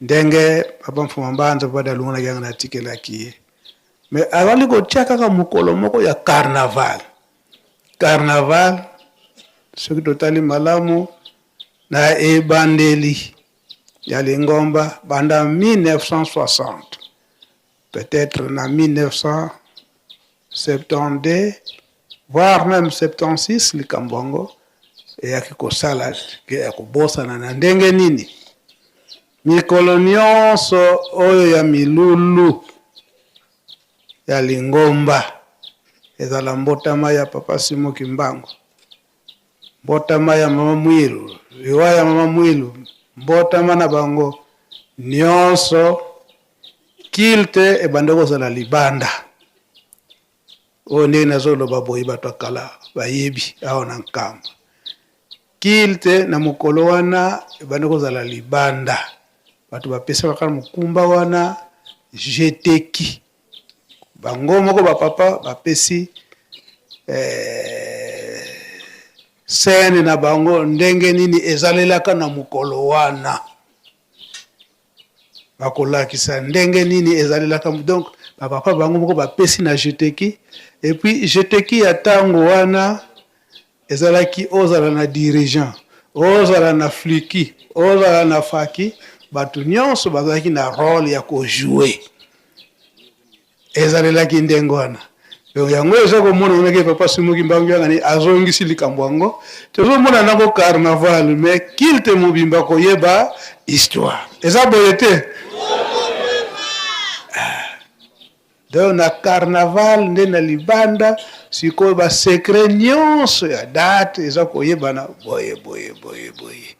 ndenge Papa Mfuma Mbanza, Papa Dialungana Kiangani atikelaki ye. Mais azali kotia kaka mokolo moko ya carnaval. Carnaval, soki totali malamu na ebandeli ya lingomba banda 1960, peut-être na 1972 voire meme 76, likambo yango eyaki kosala ya kobosana na ndenge nini mikolo nyonso oyo ya milulu ya lingomba ezala mbotama ya Papa Simon Kimbangu, mbotama ya Mama Mwilu, liwa ya Mama Mwilu, mbotama na bango nionso, culte ebanda kozala libanda. Oyo ndenge nazoloba boye bato ya kala bayebi awa na Nkamba. Culte na mokolo wana ebandi kozala libanda. Bato bapesamaka mokumba wana jeteki. Bango moko ba papa bapesi eh, scène na bango ndenge nini ezalelaka na mokolo wana. Bakolakisa ndenge nini ezalelaka donc ba papa bango moko bapesi na jeteki et puis jeteki ya tango wana Ezalaki ozala na dirigeant, ozala na fluki, ozala na faki, batu nionso bazalaki na role ya ko jouer. Ezalelaki ndenge wana. Donc yango eza komonana ke Papa Simon Kimbangu Kiangani azongisi likambo yango. Tozomona nango carnaval mais culte mobimba koyeba histoire. Eza boye te? Donc na carnaval nde na libanda sikoyo ba secret nionso ya date eza koyebana boye boye boye boye.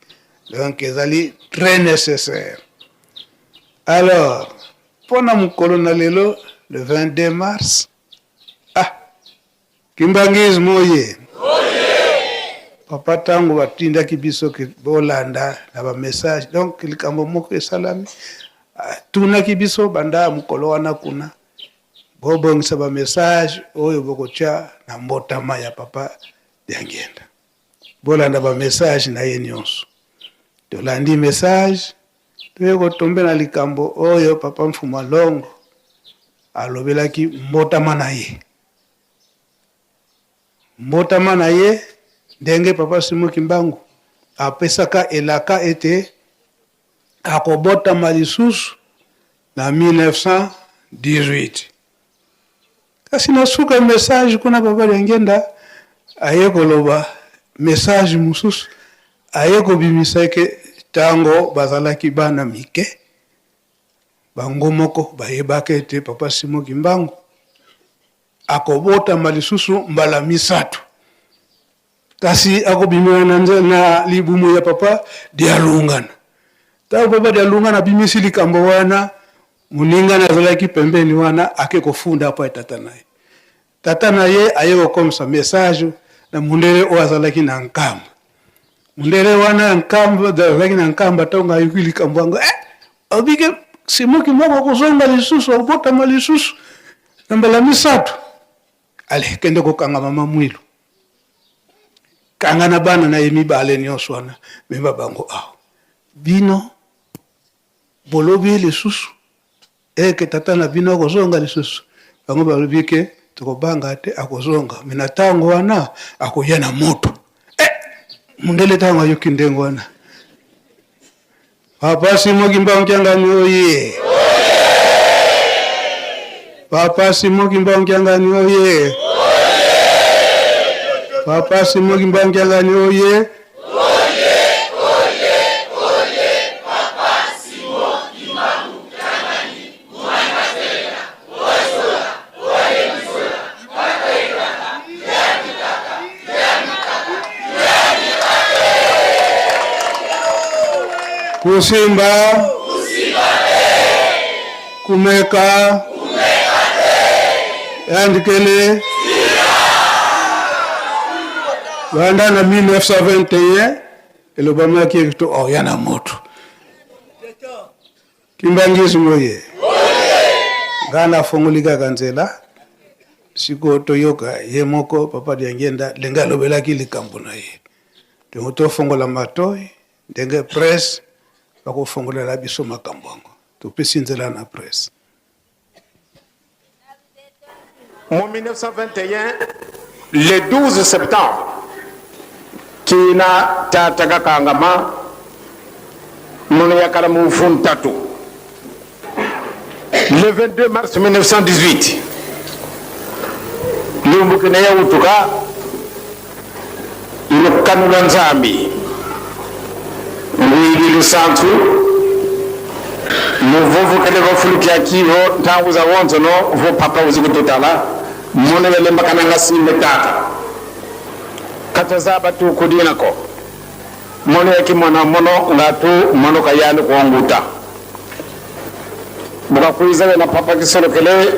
Donc ezali très nécessaire. Alors, Mpo na mokolo na lelo le 22 mars, ah Kimbanguisme oye! Papa tango batindaki biso ke bolanda na ba message donc likambo moko esalami atunaki biso banda mokolo wana kuna bobongisa ba message oyo bokotia na mbotama ya papa Diangienda. Bolanda ba message na ye nionso. Tolandi message toye ko tomber na likambo oyo papa Mfumua Longo alobelaki mbotama na ye. Mbotama na ye ndenge papa Simon Kimbangu apesaka elaka ete akobotama lisusu na 1918. Kasi na suka message kuna papa Diangienda aye koloba message mosusu aye kobimisa ke tango bazalaki bana mike bango moko bayebaka ete papa Simon Kimbangu akobotama lisusu mbala misatu kasi akobimela na, na libumu ya papa Dialungana. Ntango papa Dialungana abimisi likambo wana, moninga na azalaki pembeni wana ake kofunda mpo ya tata na ye. Tata na ye aye kokomisa message na mundele oyo azalaki na Nkamba. Mundele wana ya Nkamba azalaki na Nkamba, ntango ayoki likambo yango eh, obike Simon Kimbangu akozonga lisusu, akobotama lisusu na mbala misato. Ale kende kokanga mama Mwilu, kanga na bana na ye mibale nyonso wana, mema bango awa. Bino bolobi lisusu eke tata na bino akozonga lisusu? Bango balobi ke tokobanga te, akozonga me na ntango wana akoya na moto. Eh, mundele ntango ayoki ndenge wana, Papa Simon Kimbangu Kiangani oye! Papa Simon Kimbangu Kiangani oye! Papa Simon Kimbangu Kiangani oye! Kusimba, kumeka, yandikele banda na 1921 elobamaki to oya na moto. Kimbanguisme oye! Nga nafongoli kaka nzela sikoyo toyoka ye moko papa Diangienda ndenge alobelaki likambo na ye. Donc tofongola matoyi ndenge presse bakofongolela biso makambo yango. Topesi nzela na presse. Mu 1921, le 12 septembre, kina tata kakangama munu yakala mu Mfuntatu. Le 22 mars 1918, liumbukina yautuka Lukanu lwa Nzambi ngwidi lusantu luvuvukele vafulukia kiho ntangu za wonso no vo papa uzi kututala munu yalembakananga simbe tata katazaba tu kudinako mono yakimona mono ngatu mono kayani kuonguta bukakwiza wena papa kisolokele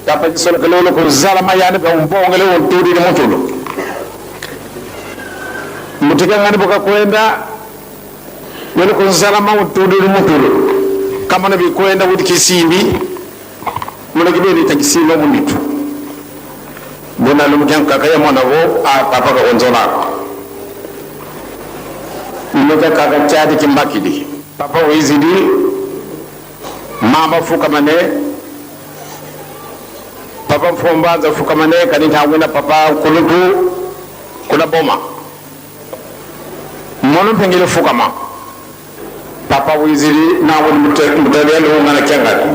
papa kisolokele ulo kuzala mayani pa umbongele untulile mutulu mutikangani bukakwenda wele kunzala ma utulile mutulu kamona bikwenda kuti kisimbi mulekibeni takisimba munitu mbona lumukyankaka ya mwana wo a papa kakonzolako Muka kaka kyadi kimbakidi papa wizidi mama fukamane papa mfombanza fukamane kani ntangwina papa kulutu kuna boma mono mpengele fukama papa wizidi nawe mutalia luungana kyangati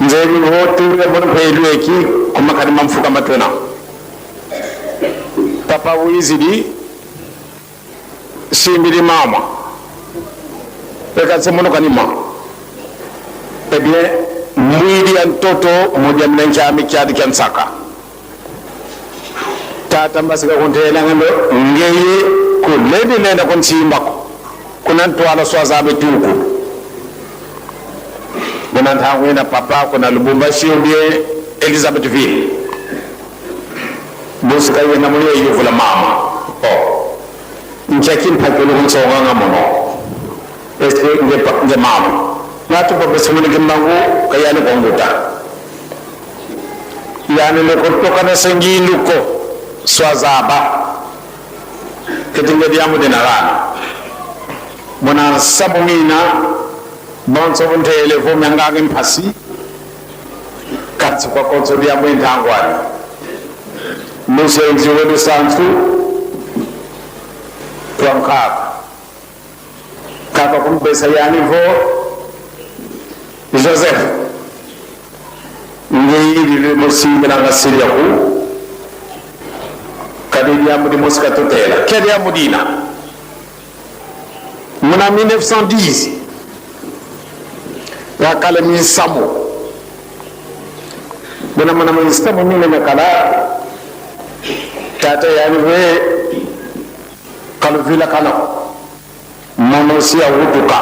nzebi woture mono mpelu eki kumakani mamfukama twena papa wizidi simbili mama ekatse mono kanima eh bien mwili ya ntoto moja mnenkyami kyadi kya nsaka tata mbasika kuntela ngendo ngeye kulendi nenda kunsimbako kuna ntwala swazabe tuku. Muna ntango ina papa kuna Lubumbashi ou bien Elizabethville. Busika yena muye yuvula mama. Oh. Nchaki mpakelo kunsonga ngamono. Est-ce que nge nge mama. Ngatu papa simuni kimbangu kayani konguta. Yani leko na sengiluko swazaba. Ketinge diamu dinarana. Muna sabu mina bonso buntele vumyangake mphasi katsi kwakotso diamu intangwani. Musenzi welusansu twankaka. Kaka kumbesa yani vo Joseph ngeyili musimbi nanga ku kadi diamu di musika tutela kedi diamu dina muna 1910 wakala min samu muna muna min samu min ne kala tata yani we kalu vila kala mono siya wutuka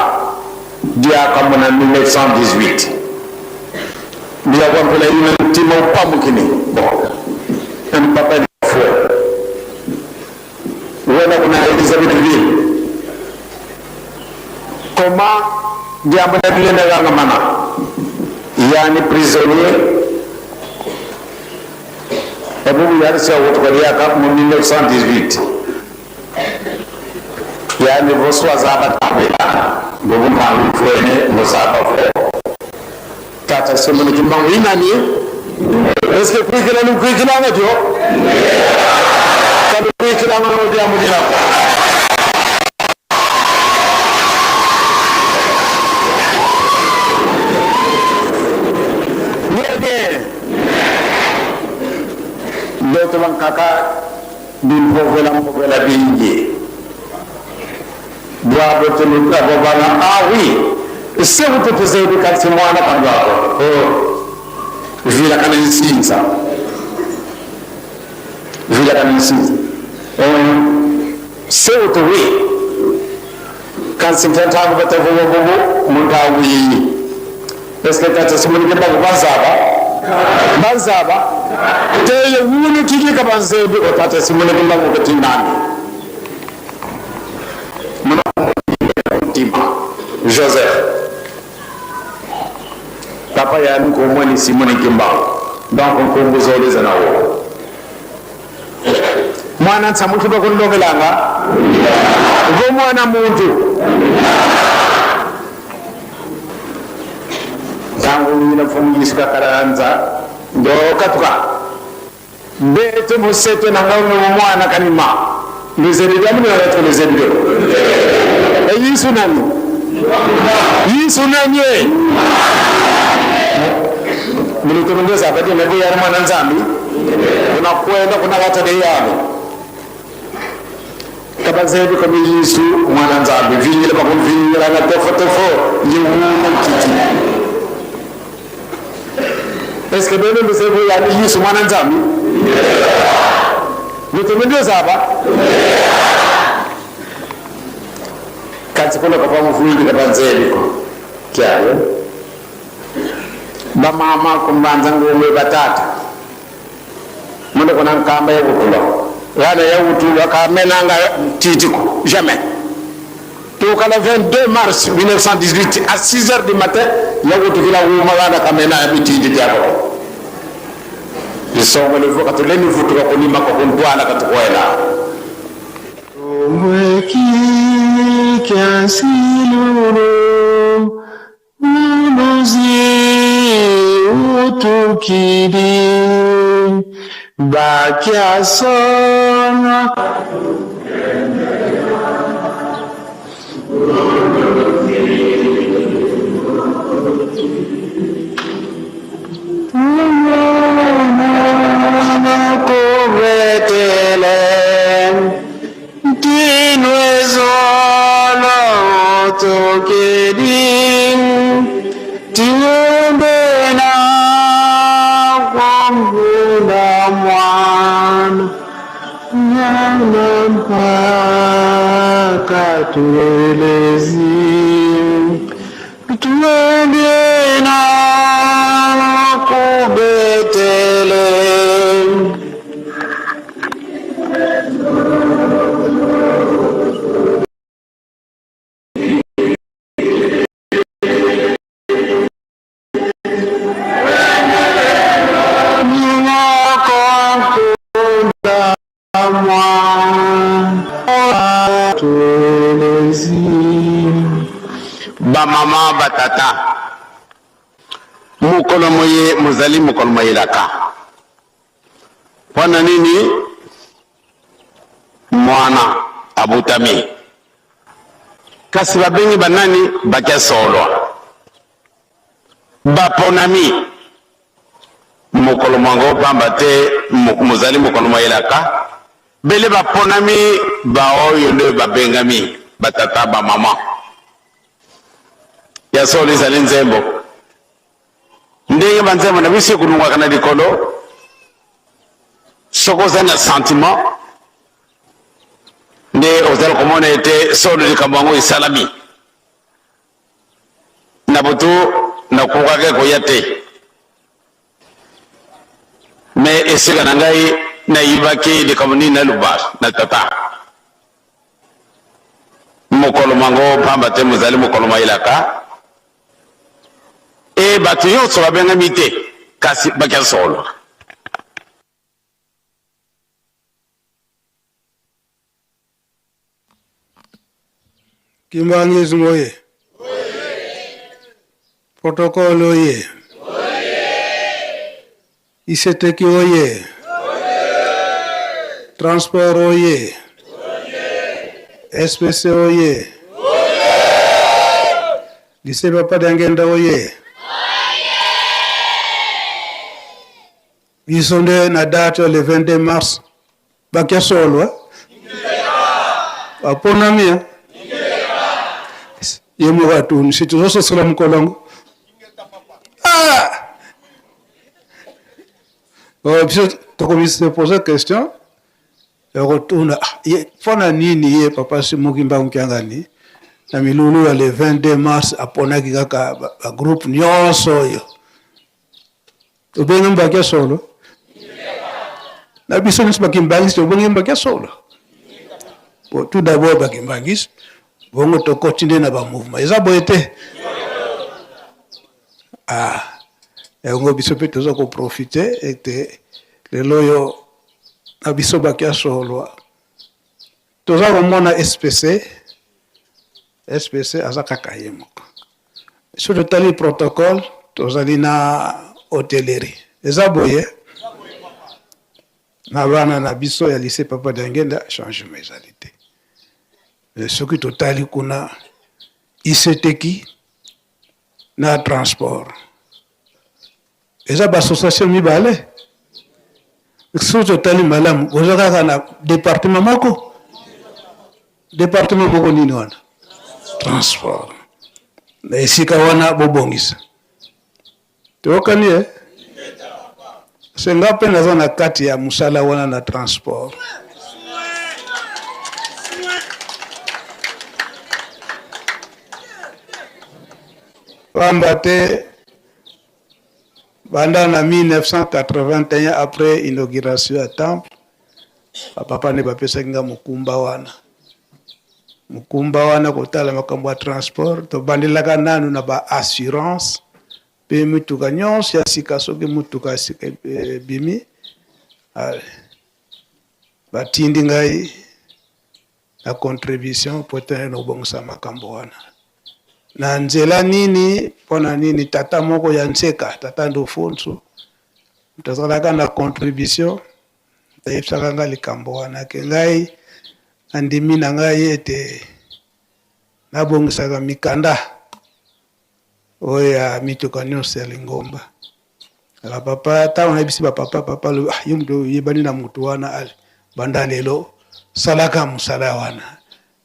dia kamuna 1918 dia kwampela ina ntima upamukini bon un papa de foi wena kuna Elizabethville comment diambo na bilenda ganga mana yani prisonnier ebubu yari siya wutuka dia ka mu 1918 yani voswa zaba tabela gobu ntangu fwene musaba fwe tata simuni kimbangu inani est-ce que kuikila ni kuikila nga jo kadu kuikila nga no diamu dina ko Beto bang kaka bin povela povela bingi dua betul bana ah oui se ututuzedi kati mwana kandwako oh vila kana nsinza vila kana nsinza se utuwi kansi mtantangu batavuwa bubu muntu awiyi eske tata simunike bagu banzaba banzaba teye wunu kikika banzebi otata simunike bagu katinani mtima Joseph papa ya nkomoni Simoni Kimbangu donc nkumbuzoleza nawo mwana ntsamukiba kundokelanga vo mwana muntu ntangu ina mfumuyisika karanza ndokatuka bete musete nanga mwana kanima lezebidyamunaaletolezebide eyisu nani yisu nanye mulitulungeza abadi nebu yari mwana nzambi unakwenda kuna watade yabo kabazebi kami yisu mwana nzambi vinyila bakumvinyila na tofo tofo yiwuna kiti est-ce que bene mbisebu yani yisu mwana nzambi mulitulungeza aba kati kuna kapa mufwili kabanzebi kyayo bamama kumbanza ngumwe batata mundu kuna nkamba yekutulwa wana yekutulwa kamenanga titiko jamais tukala 22 mars 1918 à 6 heures du matin yakutukila wuma wana kamena bititi byako lisongo livuka tuleni vutuka kunima kuntwala katukwela Utukidi bakiasona Twende na ku Betelehemu. Bamama, batata, mokolo moye mozali mokolo mwa elaka. Mpo na nini? Mwana abotami, kasi babengi banani? Bakia solwa, baponami mokolo mwango, pamba te mozali mokolo mwa elaka. Bele baponami baoyo nde babengami batata, bamama. Ya solo ezali nzembo ndenge banzembo na biso ekulungwaka na likolo. Soki oza na sentiment nde ozali komona ete solo likambo yango esalami. Na butu nakokaki koya te, me esika na ngai nayibaki likambo nini naloba na tata mokolo mango, pamba te mozali mokolo mwa elaka e bato nyonso babengami te, kasi bakia solo. Kimbanguisme oye! Protocole oye! Iseteki oye! Transport oye! SPC oye! Lycée Papa Diangienda oye! Biso nde na date le 22 mars bakia solo eh? Baponami eh? Ye moko atuni si tozososola mokolo yango. Ah! Oh, biso tokomi se poser question ya kotuna ah, ye mpo na nini ye papa Simon Kimbangu Kiangani na milulu ya le 22 mars aponaki kaka bagroupe nyonso oyo Tobengi mbaki ya solo na biso nyonso bakimbangisi, tobengi mbaki ya solo. Bon, tout d'abord bakimbangisi, bongo tokoti nde na bamouvement. Eza boye te? Ah, yango biso mpe toza koprofite ete lelo oyo na biso baki ya solo toza komona SPC. SPC aza kaka ye moko. Soki totali protocole, tozali na hotellerie. Eza boye na bana na biso ya lycée Papa Diangienda, changement ezali te. Mais soki totali kuna ICTQ na transport, eza ba association mibale. Soki totali malamu, boza kaka na departement moko. Departement moko nini wana? Transport. Na esika wana bobongisa. Toyokani eh? Se nga mpe naza na kati ya mosala wana na transport. Pamba te banda na 1981 après inauguration ya temple, bapapa nde bapesaki nga mokumba wana. Mokumba wana kotala makambo ya transport, tobandelaka nanu na ba assurance mpe mituka nyonso ya sika. Soki motuka ya sika ebimi, batindi ngai na contribution mpo ete nobongisa makambo wana. Na nzela nini? Mpo na nini? Tata moko ya Nseka, tata Ndofonso, moto azalaka na contribution, ayebisaka ngai likambo wana ke ngai nandimi na ngai ete nabongisaka mikanda oyo ya mituka nyonso ya lingomba. Ba papa, ntango nayebisi ba papa, papa alobi, ah, yo moto oyebani na moto wana, ale banda lelo salaka mosala wana.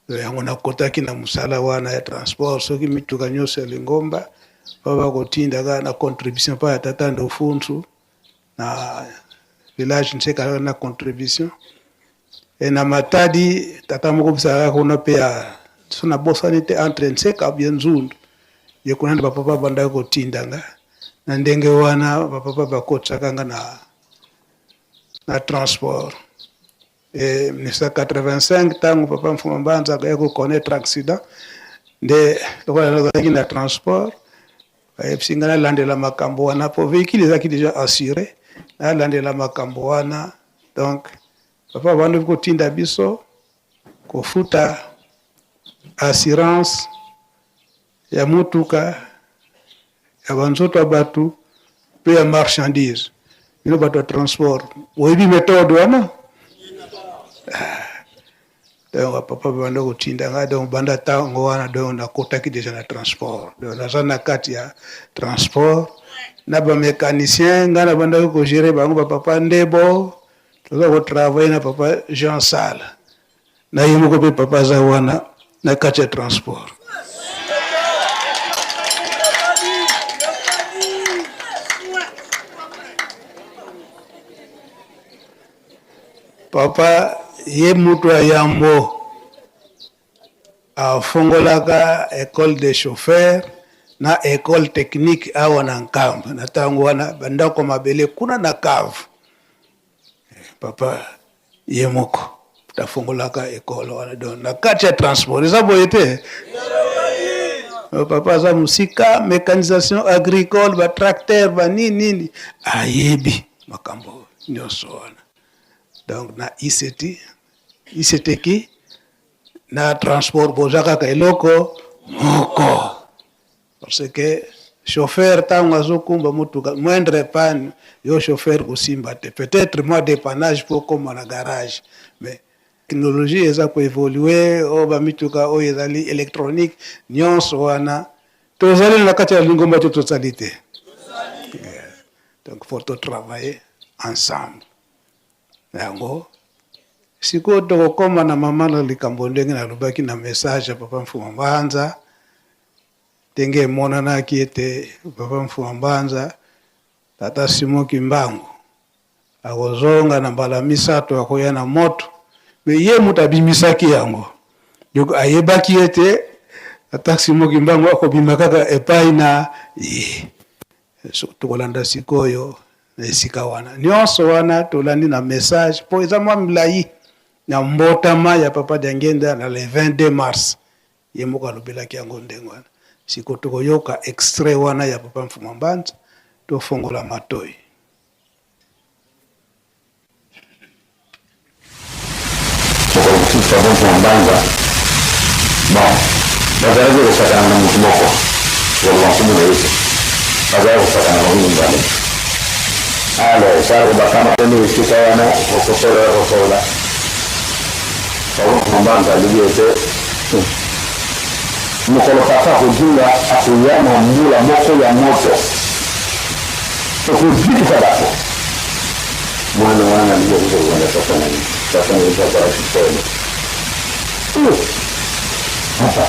Yango nakotaki na mosala wana ya transport. Soki mituka nyonso ya lingomba pa bakotindaka na contribution pa ya tata Ndofunsu na village Nseka na contribution e na Matadi, tata moko bisalaka kuna mpe ya so nabosani te entre Nseka bien Nzundu. Ye kuna nde bapapa bandaki kotinda nga. Na ndenge wana bapapa bakotisaka nga na, na transport. E 1985 ntango papa Mfuma Mbanza akaya ko connaître accident nde lokola nazalaki na transport bayebisi ngai nalandela makambo wana mpo véhicule ezalaki déjà assuré, nalandela makambo wana. Donc papa abandi kotinda biso kofuta assurance ya motuka, ya banzoto ya bato mpe ya marchandise. Bino bato ya transport boyebi methode wana. Donc papa banda kotinda ngai, donc banda ntango wana donc nakotaki deja na transport. Donc naza na kati ya transport na bamécanicien, ngai nabandaki kogere bango, bapapa Ndebo, toza kotravaille na papa Jean Sala, na ye moko mpe papa aza wana na kati ya transport. Papa ye mutu ya yambo afongolaka école de chauffeur na école technique awa na Nkamba. Na ntango wana bandako mabele kuna na cave, papa ye moko tafongolaka école wana. Donc na kati ya transport eza boye te, papa aza mosika, mécanisation agricole, batracteur, banini nini, ayebi makambo nyonso wana. Donc na ICT, ICTki na transport boza kaka eloko moko, parce que chauffeur ntango azokumba motuka, moindre panne, yo chauffeur kosimba te, peut-être mwa dépannage mpo okóma na garage. Mais technologie eza koévolue, oyo bamituka oyo ezali électronique nyonso wana, tozali na kati ya lingomba te, tozali te. Donc faut totravailler ensemble. Yango sikoyo tokokóma na mama na likambo, ndenge nalobaki na message ya papa Mfuma Mbanza, ndenge emonanaki ete papa Mfuma Mbanza, tata Simon Kimbangu, akozonga na mbala misato, akoya na moto. Me ye moto abimisaki yango, donc ayebaki ete tata Simon Kimbangu akobima kaka epai na ye. Tokolanda sikoyo na esika wana nyonso wana tolandi na message, mpo eza mwa milai na mbotama ya papa Diangenda na le 22 mars. Ye moko alobelaki yango ndenge wana. Sikoyo tokoyoka extrait wana ya papa Mfuma Mbanza, tofongola matoi. Mokolo mosusu papa Mfuma Mbanza, bon, bazalaki kosakana na motu moko, koloba nkombo na ye te, bazalaki kosakana bango mibale. Alors ntango bakamatani esika wana kosolola kosolola, papa Mfuma Mbanza alobi ete mokolo papa akozonga akoya na mbula moko ya moto ekozikisa bato. Mwana wana alingi akoki kolanda tata na ye. Tata na ye mpe azalaki polo. Eh, papa,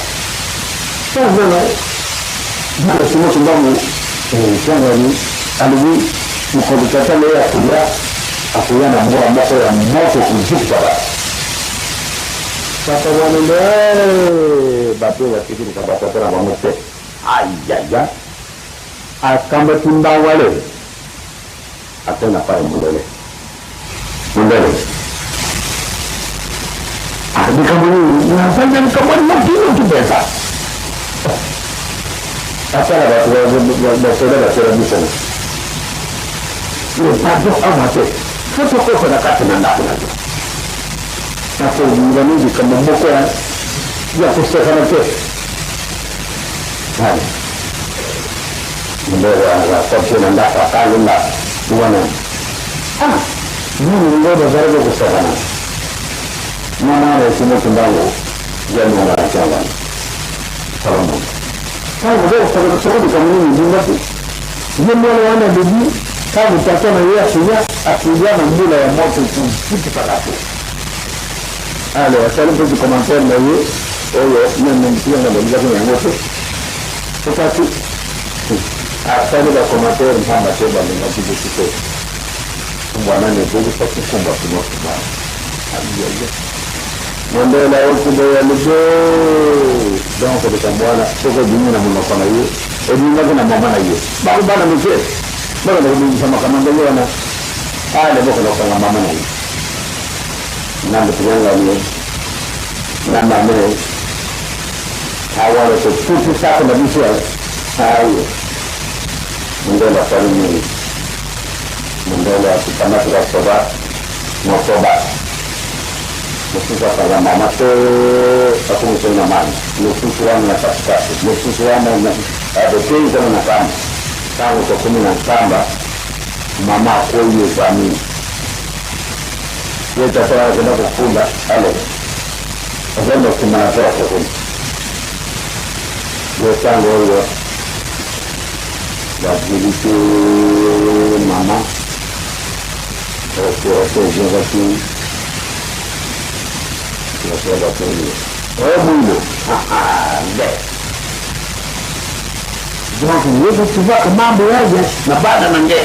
ntango mwana mwana Simon Kimbangu Kiangani alobi mokolo tata na ye akoya, akoya na mbula moko ya moto kozikisa bato. Tata wana nde bato oyo basekelisa batata na bango te. Ayaya, akambaki mbangu ale ate na pai mondele. Mondele ah, likambo nini? Nazali na likambo noki noki mpenza. Atala bato basoda batyela biso le pardon awa te, fo tokota na kati na ndako na yo. Nakolinga ni likambo moko ya kosakana te. Nani mondele akoti na ndako, akalinga wana, ah, nini ngo bazalaki kosakana na mwana esimoki mbango ya longa na Kiangani Salomon. Ntango oza kosakana soko likambo nini ebimaki, ye mwana wana alobi ntango tata na ye akoya, akoya na mbula ya moto kozikisa bato. Alors asali mpe commentaire na ye oyo meme Mpianga alobaki na yango te, kasi asali bacommentaire mpamba te, balingaki biso te. Kumbwa nani ebongisaki kumbwa Simon Kimbangu? Ayaya, mondele aoki boya libe. Donc likambo wana soki ebimi na monoko na ye. Ebimaki na mama na ye. Bango bana mike bakenda kobongisa makambo ndenge wana. Ale bokenda kokanga mama na ye. Na moto ye na mame awa totuti sako na biso aye mondele asali mingi. Mondele atikamaki basoda motoba, mosusu akanga mama te, akomisai na mai, mosusu wana na katikati, mosusu wana abetei kona na kamba. Ntango tokomi na nkamba, mama akwei ezami ye, tata wana akenda kofunda ale azali na nsima na porte kuna ye. Ntango oyo bazeli te, mama respiration ezongaki, respiration batongi oyo mwino nde. Donc yesu tuvaka mambo yaye na bana na nge,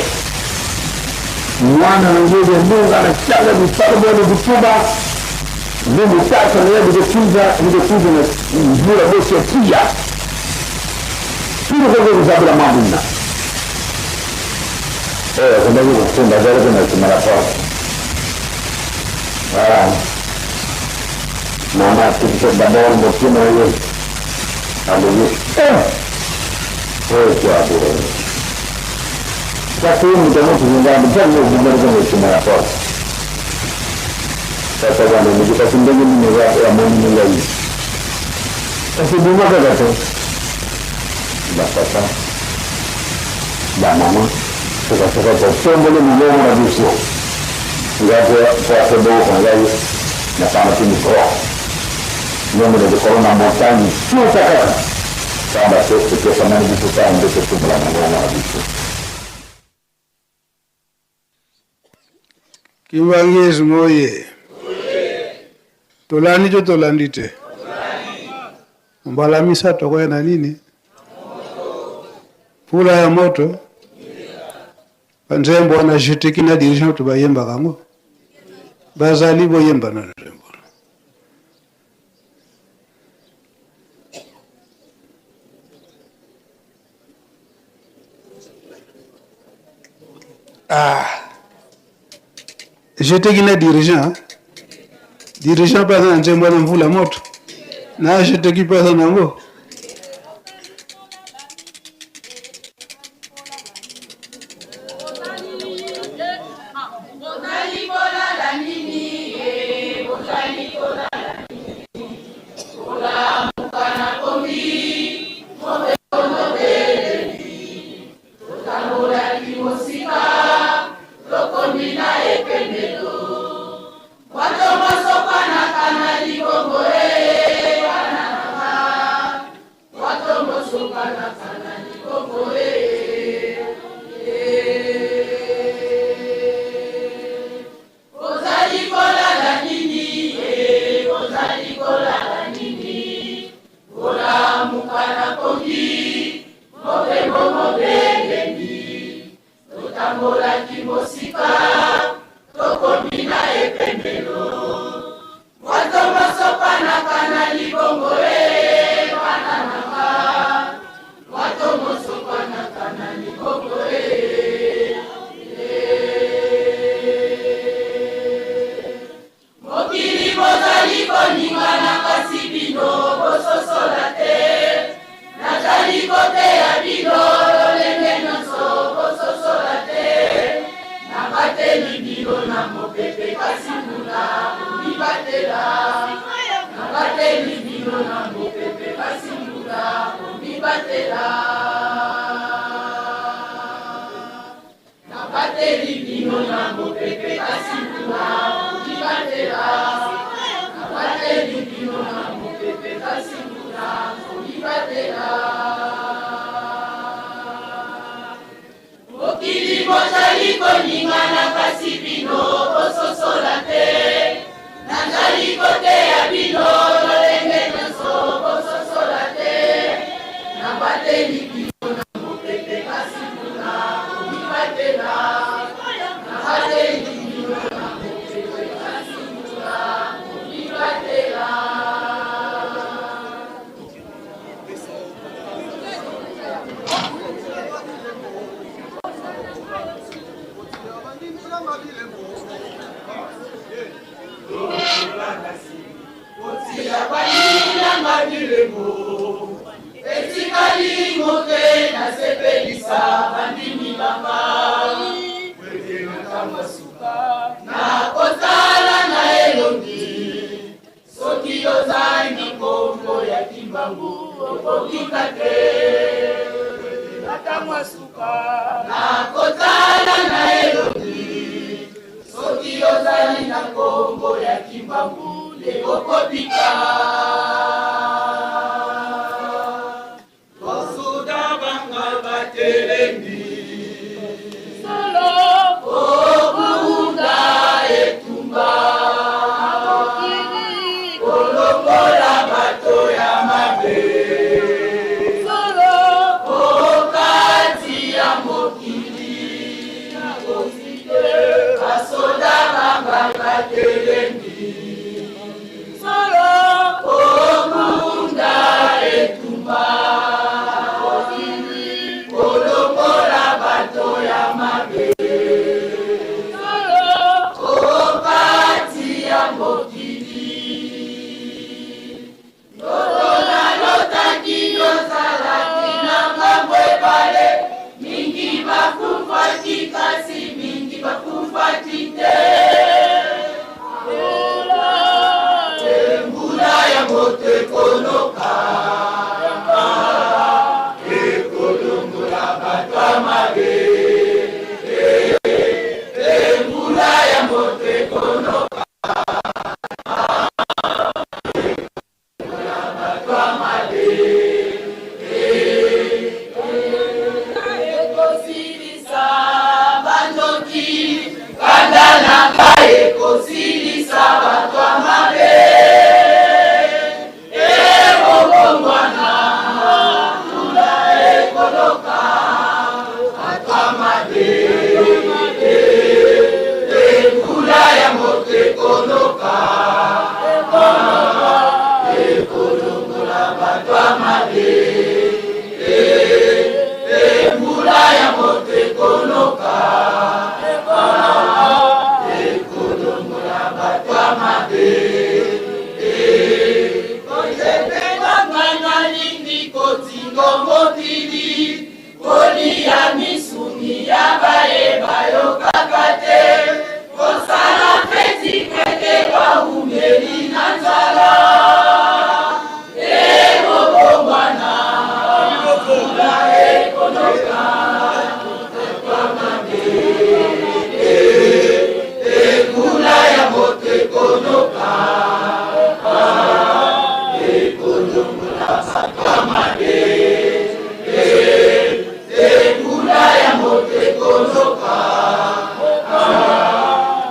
mwana na ngebe ndunga na changa bisalo bone kutuba ndungu tata na yebi kutunza ndikutunza na mvula bosi ya kia pili kwa kuzabula mambo na akendaki kofunda, azalaki na nsima na porte. Voilà, mama atikisa d'abord motema ye, alobi oyo toadore kasi moto yango tozongana ntango okundaki na nsima ya porte. Tata wana elobi kasi ndenge nini amoni ngai kasi bima kaka te. Bapapa, bamama, sukasuka totomboli milongo na biso. Ngai po aseboka ngai nakamati micro ndenge na likolo na montagne suka kaka pamba te epesamani biso ntango nde totombola mongongo na biso. Kimbanguisme oye! Tolandi to tolandi te? Mbala misato koya na nini? Pula ya moto. Banzembo wana jeteki na dirigeant to bayembaka yango. Bazali boyemba na nzembo. Ah. Jeteki na dirigeant. Dirigeant mpe aza na nzembo wana mvula moto. Na jeteki mpe aza nango. Etikali moke nasepelisa bandimi ba ngai Ete na ntango ya suka nakotala na elongi Soki ozangi nkombo ya Kimbangu okobika te Ete na ntango ya suka nakotala na elongi Soki ozali na nkombo ya Kimbangu nde okobika. Basoda banga batelemi solo kobunda etumba kolongola bato ya mabe solo okati ya mokili Basoda ba ngai batelemi solo kobunda etumba kolongola bato ya mabe solo okati ya mokili. Ndoto nalotaki tozalaki na ngambo ebale, mingi bakufaki kasi mingi bakufaki te. Mbula ya moto ekonoka, ekolongola bato ya mabe. Mbula ya moto ekonoka. Ekosilisa bandoki, kanda na ngai ekosilisa bato ya mabe. Ekobongwana, mbula ekoloka, bato ya mabe. Mbula ya moto ekonoka. Ekolongola bato ya mabe. Mbula ya moto ekonoka. Ekolongola bato ya mabe. Konzepelanga nalingi kotingo mokili Koliya misuni ya baye bayokaka te, kosala feti pwete bawumeli na nzala. Ekobongwana, mbula ekonoka, bato mabe. Mbula ya moto ekonoka, ekolongola bato mabe. Mbula ya moto ekonoka,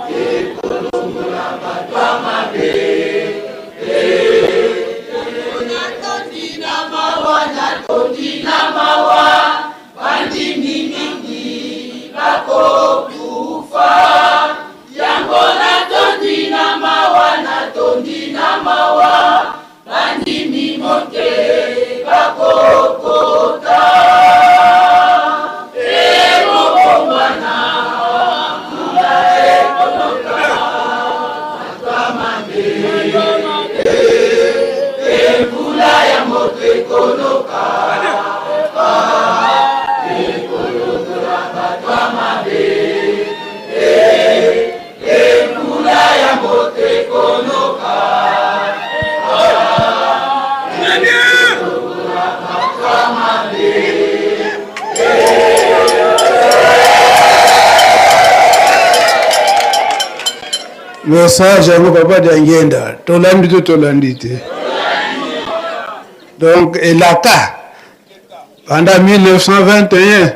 ekolongola bato ya mabe. Natondi na mawa, natondi na mawa, bandimi mingi bakokufa. Yango natondi na mawa, natondi na mawa, Bandimi moke bakokota ekobongwana mbula ekonoka bato ya mabe mbula ya moto ekonoka ekolongola bato ya mabe Mbula ya moto ekonoka. Message yango papa Diangienda tolandi to tolandi te? Donc elaka banda 1921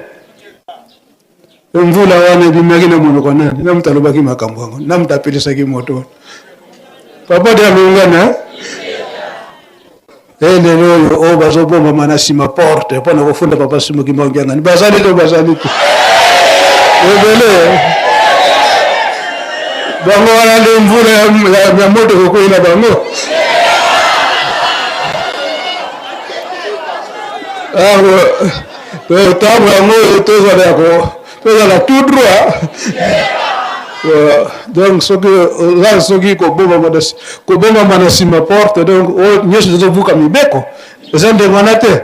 Mpe mvula wana ebimaki na monoko nani? Na moto alobaki makambo yango, na moto apelisaki moto wana. Papa de alongana e lelo oyo oyo bazobombama na nsima porte mpo na kofunda papa Simon Kimbangu Kiangani bazali to bazali te? Ebele bango wana nde mvula ya moto ekokweyela bango. Ntango yango oyo tozala ya ko tozala tout droit. Donc soki oza soki kobombama na nsima porte, donc oyo nyonso tozobuka mibeko eza ndenge wana te.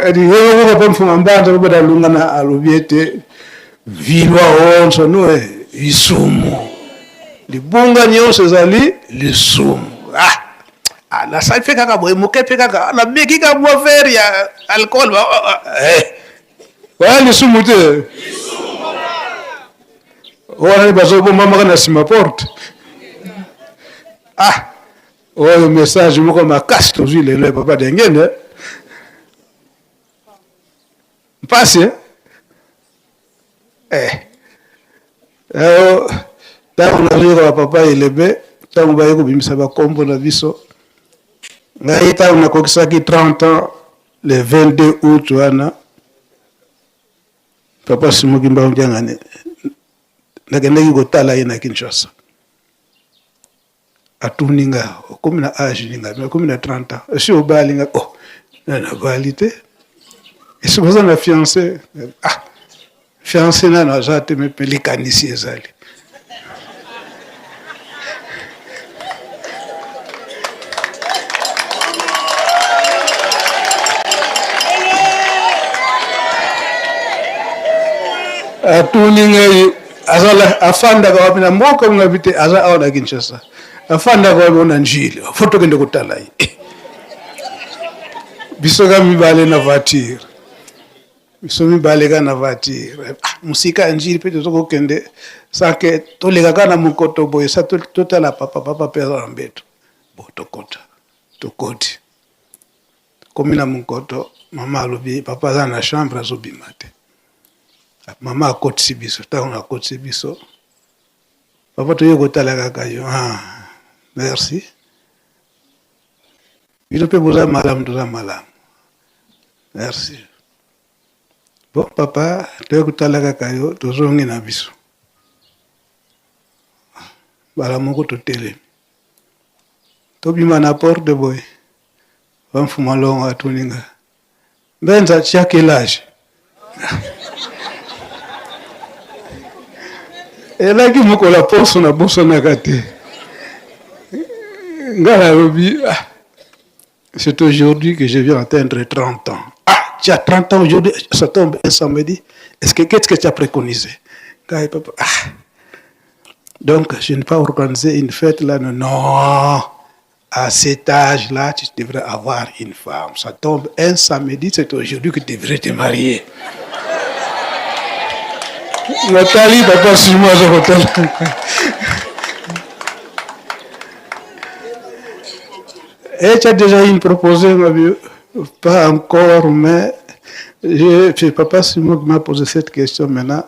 Ye moko mpe Mfuma Mbanza kobeta lungana alobi ete vilwa onso no lisumu, libunga nyonso ezali lisumu. Ah, ah, nasali mpe kaka boye moke mpe kaka nabiki ka mwa verre ya alcool eh. Oya lisumu te wana bazobombamaka na nsima porte. Ah, oyo message moko makasi tozwi lelo ya papa Dengende mpasi eh. Ntango nazoyoka bapapa elebe, ntango baye kobimisa bakombo na biso, ngai ntango nakokisaki 30 ans le 22 août wana, papa Simon Kimbangu Kiangani nakendaki kotala ye na Kinshasa. Atuni nga, okomi na age nini? Ngai nakomi na 30 ans. Esi obali? Nga, oh, nabali te. Esi oza na fiancé? Ah, fiancé nano aza te, me likanisi ezali. Atuni ngai azala afandaka wapi na mboka? Ngabi te, aza awa na Kinshasa. Afandaka wapi? Na Njili. Fo tokende kotala ye. Biso ka mibale na voiture, biso mibale ka na voiture. Ah, mosika ya Njili mpe toza kokende sake, toleka kaka na mokoto boye sa totala papa. Papa mpe aza na mbeto. Bo tokota, tokoti, komi na mokoto, mama alobi papa aza na chambre, azobima te. Mama akotisi biso. Ntango akotisi biso, papa, toye kotala kaka yo. Ah, merci, bino mpe boza malamu? Toza malamu, merci. Bon papa, toye kotala kaka yo, tozongi na biso. Mbala moko totelemi, tobima na porte boye, bamfuma longo atuni nga, Mbenza, tu as quel âge? Elaki mokolo ya poso nabosanaka te. Nga nalobi, ah, c'est aujourd'hui que je viens atteindre 30 ans. Ah, tu as 30 ans aujourd'hui, ça tombe un samedi. Est-ce que qu'est-ce que tu as préconisé? Ngai papa, ah, donc je n'ai pas organisé une fête là. Non, non. À cet âge-là, tu devrais avoir une femme. Ça tombe un samedi, c'est aujourd'hui que tu devrais te marier. Nathalie, papa, suis-moi, je retourne. Et tu as déjà une proposée, ma vie? Pas encore, mais papa Simon qui m'a posé cette question maintenant,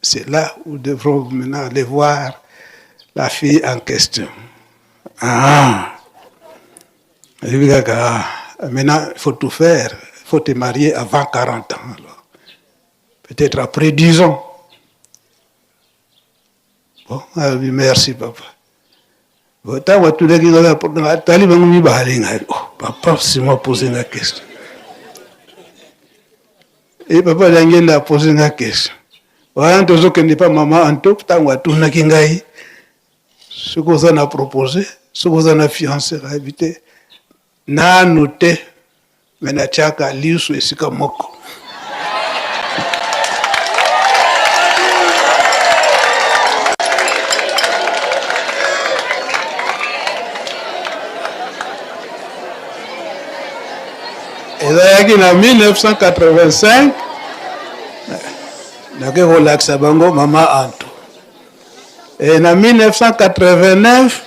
c'est là où devrons maintenant aller voir la fille en question. Ah, maintenant, il faut tout faire. Il faut te marier avant 40 ans. Alors. Peut-être après 10 ans. Bon, merci papa. Ntango atunaki ngai, atali bango mibale, ngai, oh, papa Simon apose nga question e papa Liangenda apose nga question wana, tozokende pa mama Anto. Ntango atunaki ngai soki oza na propose, soki oza na fiancé, nayebi te nanu te, me natiaka lisu esika moko. Ezalaki na 1985, nake kolakisa bango mama Anto. E na 1989,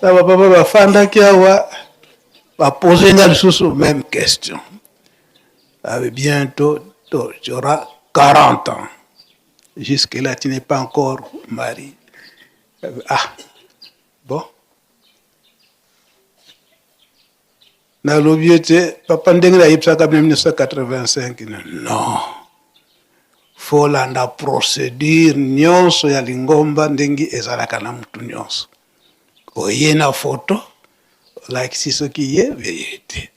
ta bapapa bafandaki awa, bapose nga lisusu même question. Abe bientôt tu auras 40 ans, jusque là tu n'es pas encore marié. Ah bon, nalobi ete papa, ndenge nayebisaka bino 1985, non, folanda procédure nyonso ya lingomba ndenge ezalaka na mutu nyonso. Oye na foto, olakisi soki ye beye te.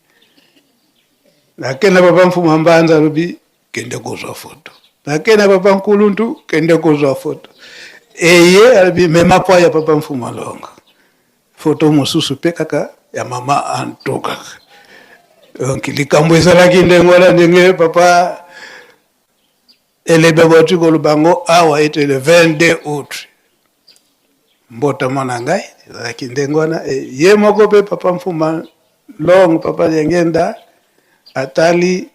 Nakende papa Mfuma Mbanza, alobi kende kozwa foto. Nakende papa Nkuluntu, kende kozwa foto. Eye alobi mema pwa ya papa Mfuma Longa. Foto mosusu mpe kaka ya mama Anto kaka. Donc likambo ezalaki ndenge wana ndenge papa Elebe bauti koloba yango awa ete le 22 août mbotama na ngai ezalaki ndenge wana. E, ye moko mpe papa Mfuma Long, papa Diangienda atali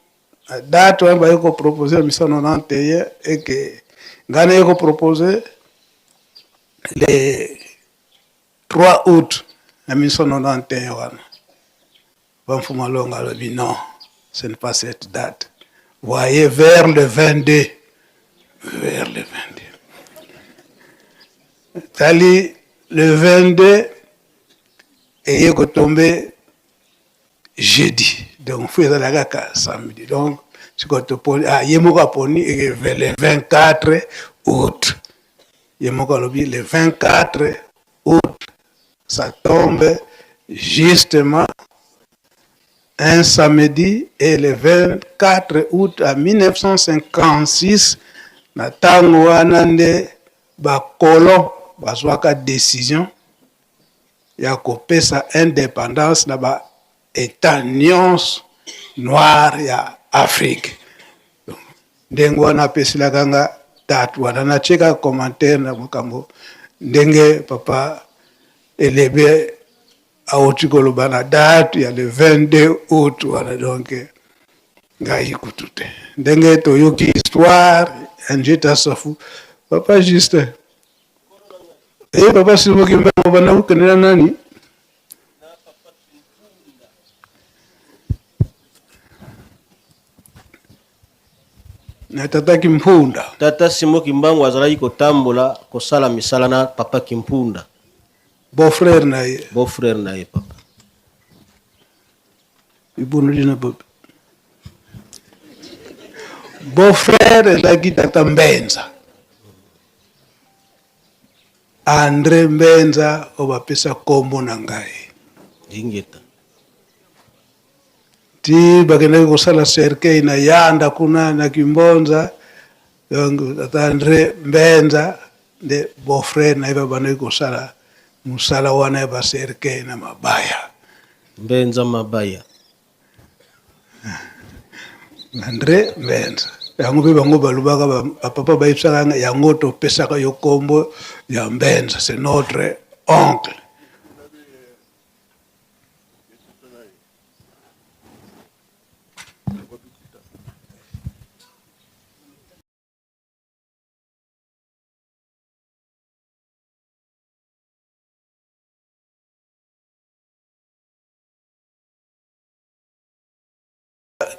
date wana baye kopropose na 1991 eke ngai naye kopropose le 3 août na 1991 wana. Papa Mfuma Long alobi non, ce n'est pas cette date. Voyez vers le 22. Vers le 22. Tali le 22 eye kotombe jeudi. Donc fo ezala kaka samedi. Donc sikoyo toponi ah, ye moko aponi eke le 24 août. Ye moko alobi le 24 août ça tombe justement un samedi et le 24 août à 1956 na ntango wana nde bakolo bazwaka décision ya kopesa indépendance na ba etat nyonso noir ya Afrique. Ndenge wana apeselaka nga date wana, natie kaka commentaire na makambo ndenge papa Elebe awuti koloba na date ya le 22 août wana. Donc ngai kutu te ndenge toyoki histoire ya Njeta Safu. Papa Justin e papa Simo Kimbangu banda kokende na nani? Na tata Kimpunda. Tata Simo Kimbangu azalaki kotambola kosala misala na papa Kimpunda. Beau frère na ye. Beau frère na ye papa. Ibonoli na bobe. Beau frère ezalaki tata Mbenza. Andre Mbenza oyo bapesa kombo na ngai. Ingeta. Ti bakendaki kosala cercueil na Yanda kuna na Kimbonza. Donc tata Andre Mbenza nde beau frère na ye babandaki kosala mosala wana ya ba cercueil na mabaya. Mbenza mabaya. Andre Mbenza. Yango mpe bango balobaka ba papa bayebisaka nga yango topesaka yo kombo ya Mbenza, c'est notre oncle.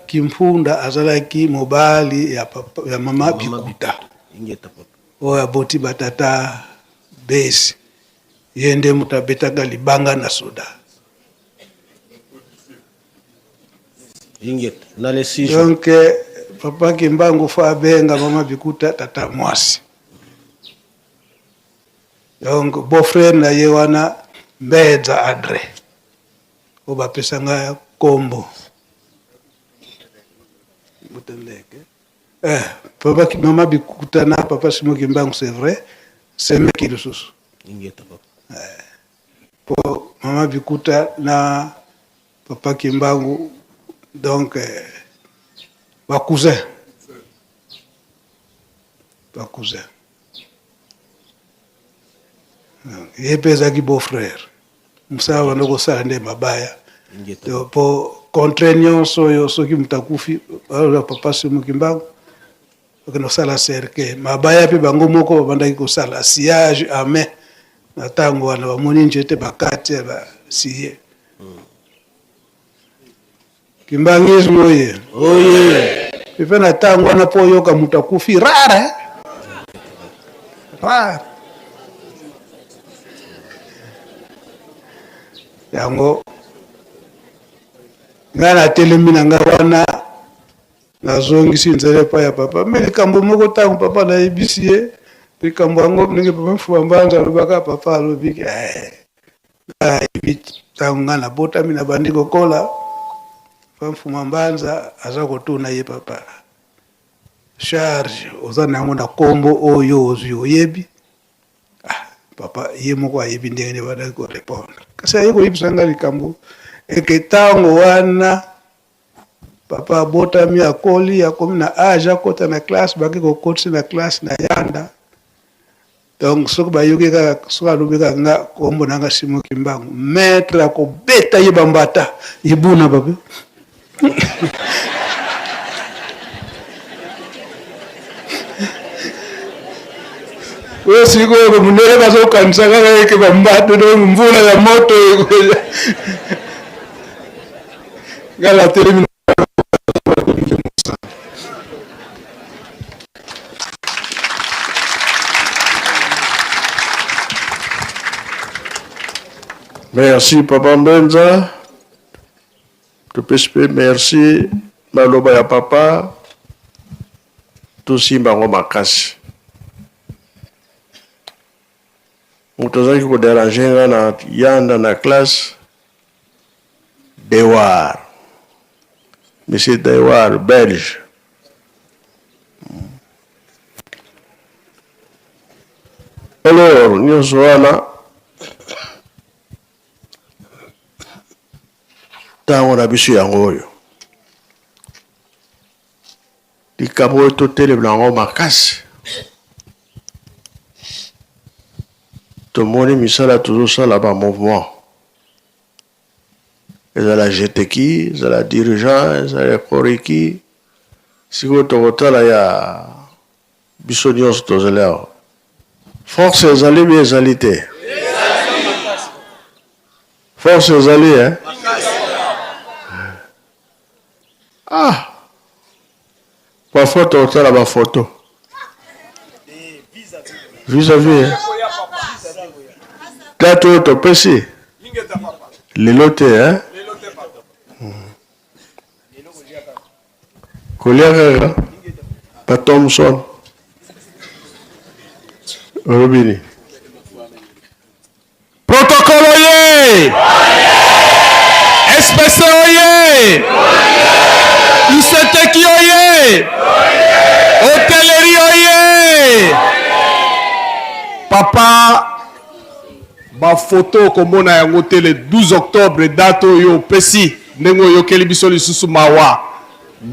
Kimpunda azalaki mobali ya, papa, ya mama Bikuta oyo aboti batata Besi. Ye nde moto abetaka libanga na soda. Ingeta na le 6 juin. Donc papa Kimbangu fo abenga mama Bikuta tata mwasi. Donc beau frère na ye wana Mbedza Andre oyo bapesa nga kombo Mutendeke. Eh, papa mama Bikuta na papa Simon Kimbangu c'est vrai, semeki lisusu. Ingeta papa. Eh, po mama Bikuta na papa Kimbangu donc eh, ba cousin. Ba cousin. Ye mpe ezalaki beau frère. Mosala banda kosala nde mabaya. Po contre nyonso oyo soki moto akufi papa Simon Kimbangu bakende kosala cercueil. Mabaya mpe bango moko babandaki kosala sillage à main na ntango wana bamoni nzete bakati ya ba scier. Kimbanguisme oye. Oye. Epe na ntango wana mpo oyoka moto akufi rare. Rare. Yango ngai natelemi na ngai wana nazongisi nzela epai ya papa me likambo moko ntango papa nayebisi ye likambo yango ndenge papa Mfuba Mbanza alobaka papa alobi eh, Ayebi ntango ngai nabotami nabandi kokola, pa Mfuma Mbanza aza kotuna ye papa, charge oza na yango na kombo oyo ozwi oyebi? Papa ye moko ayebi ndenge nini abandaki ko repondre. Kasi aye koyebisa nga likambo eke ntango wana papa abotami akoli akomi na age akota na classe bake kokotisa na classe na yanda donc soki bayoki kaka soki alobi kaka nga kombo na nga Simon Kimbangu maître akobeta ye bambata ibuna babe oyo sikoyo mondele bazokanisa kaka eke bambata donc mvula ya moto ekoya nga natelemi Merci papa Mbenza. Topesi mpe merci maloba ya papa tosimba yango makasi. Moto azalaki koderange nga na yanda na classe Dewar. Monsieur Dewar belge. Alors nyonso wana ntango na biso yango oyo likambo oyo totelemela yango makasi tomoni misala tozosala ba mouvement ezala jeteki ezala dirigeant ezala ekoriki sikoyo tokotala ya biso nyonso tozali awa force ezali mi ezali te force ezali eh? ah parfois tokotala bafoto vis-à-vis eh? date oyo topesi lelo te eh? Kolia kaka ba Thomson. Olobi nini? Protocole oye! SPC oye! Iseteki oye! Hotellerie oye! Papa ba photo okomona yango te le 12 octobre date oyo opesi ndenge oyokeli biso lisusu mawa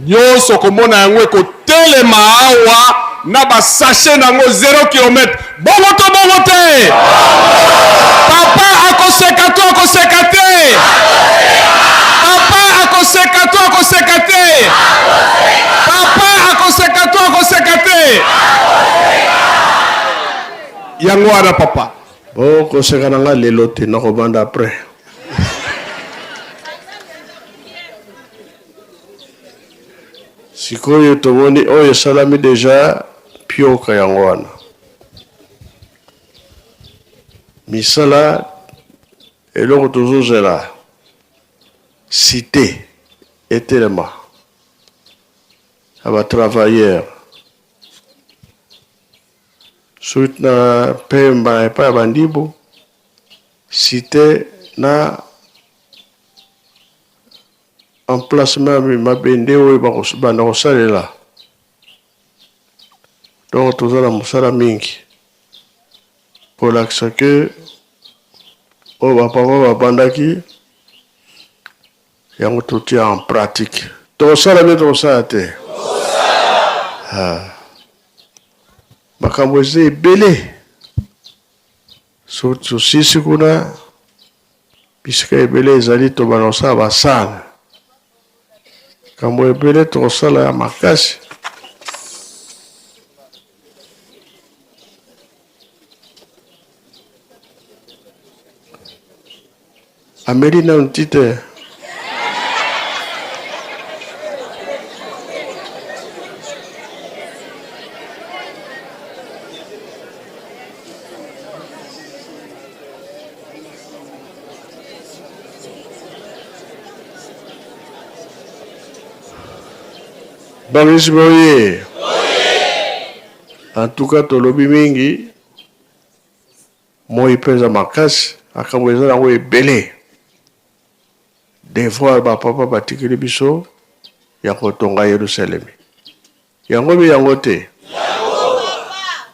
nyonso okomona yango ekotelema awa na ba sachet na yango 0 km bongo to bongo te papa akoseka to akoseka te papa akoseka to akoseka te papa akoseka to akoseka te yango wana papa Bo koseka na nga lelo te nakobanda après. Sikoyo tomoni oyo esalami deja pioka yango wana misala eloko tozozela cite etelema ya ba travailleurs Soki na Pemba epai ya Bandibu, cite na emplacement ya mabende oyo bakobanda kosalela. Donc toza na mosala mingi kolakisa ke oyo bapapa babandaki yango totia en pratique. Tokosala nde tokosala te? Makambo eza ebele soki tosisi kuna bisika ebele ezali tobanda kosala basale makambo ebele tokosala ya makasi Ameli nanu ti te. Bangisi boye. En tout cas tolobi mingi. Moyi pe eza makasi, makambo eza nango ebele. Devoir ba papa batikeli biso ya kotonga Yerusalemi. Yango bi yango te?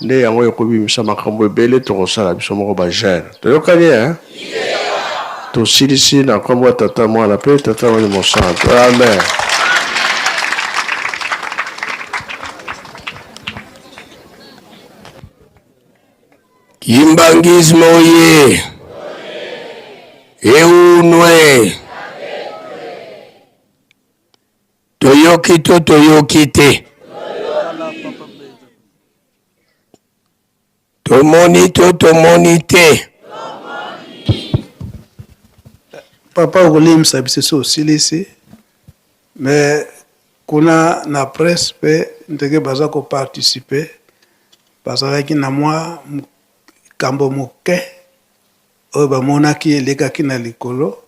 Nde yango ekobimisa makambo ebele tokosala biso moko ba jeune. Toyokani eh? Tosilisi na nkombo ya Tata, Mwana mpe Tata Molimo Santu. Amen. Kimbanguisme oye! Eunwe! Toyoki to toyoki te? Tomoni to tomoni te? Papa okolimisa biso so osilisi mais kuna na presse pe ndenge baza ko participer bazalaki na mwa likambo moke oyo bamonaki elekaki na likolo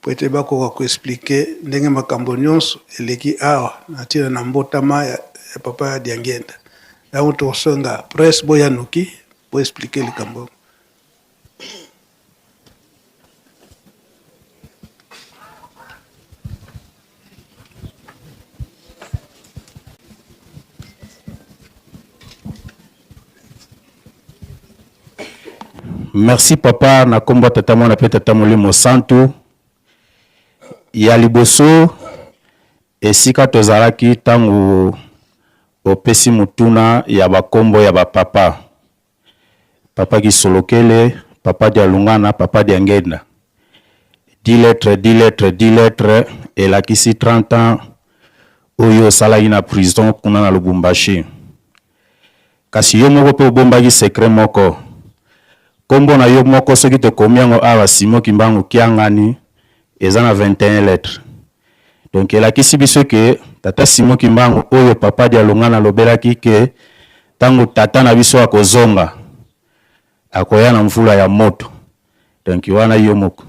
mpo ete bakoka ko expliquer ndenge makambo nionso eleki awa na ntina na mbotama ya papa Diangienda. Yango tokosenga presse boya noki bo expliquer likambo yango. Merci papa na kombo ya tata mwana pe tata molimo santu. Ya liboso esika tozalaki ntango opesi motuna ya bakombo ya bapapa papa Kisolokele, papa Dialungana, papa Diangenda. 10 lettres, 10 lettres, 10 lettres elakisi 30 ans oyo osalaki na prison kuna na Lubumbashi. Kasi yo moko pe obombaki secret moko. Kombo na yo moko soki tokomi yango awa Simon Kimbangu Kiangani eza na 21 lettres. Donc elakisi biso ke tata Simon Kimbangu oyo papa Dialungana alobelaki ke tango tata na biso akozonga akoya na mvula ya moto. Donc wana yo moko.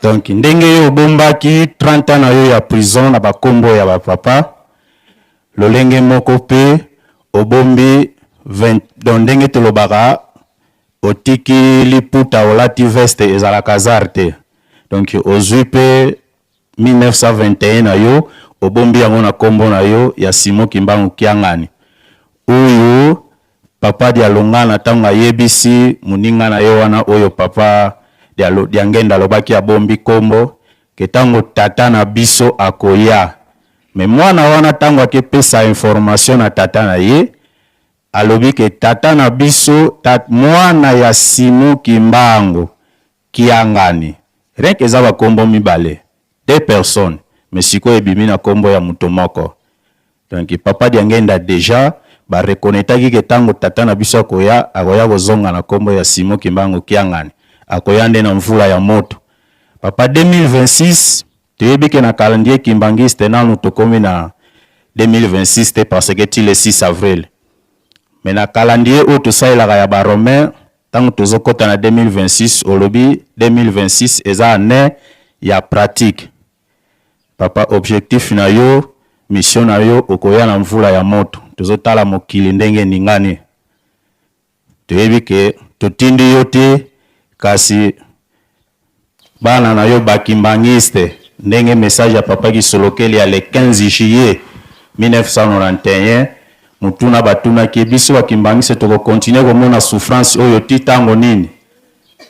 Donc ndenge yo obombaki 30 ans na yo ya prison na bakombo ya ba papa, lolenge moko pe obombi 20, donc ndenge tolobaka otiki liputa olati veste ezalaka hasard te. Donc ozui pe 1921 na yo obombi yango na kombo na yo ya Simon Kimbangu Kiangani oyo papa Dialungana tango ayebisi moninga na ye wana oyo papa Diangenda alobaki abombi kombo ke tango tata na biso akoya mais mwana wana tango ake pesa information na tata na ye alobi ke tata na biso mwana ya Simon Kimbangu Kiangani. Rien que eza ba kombo mibale, deux personnes, mais sikoyo ebimi na kombo ya moto moko. Donc papa Diangenda dejà ba reconnaitaki que tango tata na biso akoya, akoya kozonga na kombo ya Simon Kimbangu Kiangani. Akoya nde na mvula ya moto. Papa 2026, toyebi que na calendrier kimbanguiste nanu tokomi na 2026 te parce que ti le 6 avril. Mais na calendrier oyo tosalelaka ya ba romains, Tango tozo kota na 2026 olobi 2026 eza annee ya pratique papa objectif na yo mission na yo okoya na mvula ya moto tozo tala mokili ndenge eningani toyebi ke totindi yo te kasi Bana na yo ba kimbanguiste ndenge message ya papa kisolokele ya le 15 juillet 1991 motuna batunaki ye biso ba kimbanguiste toko continuer komona souffrance oyo ti tango nini?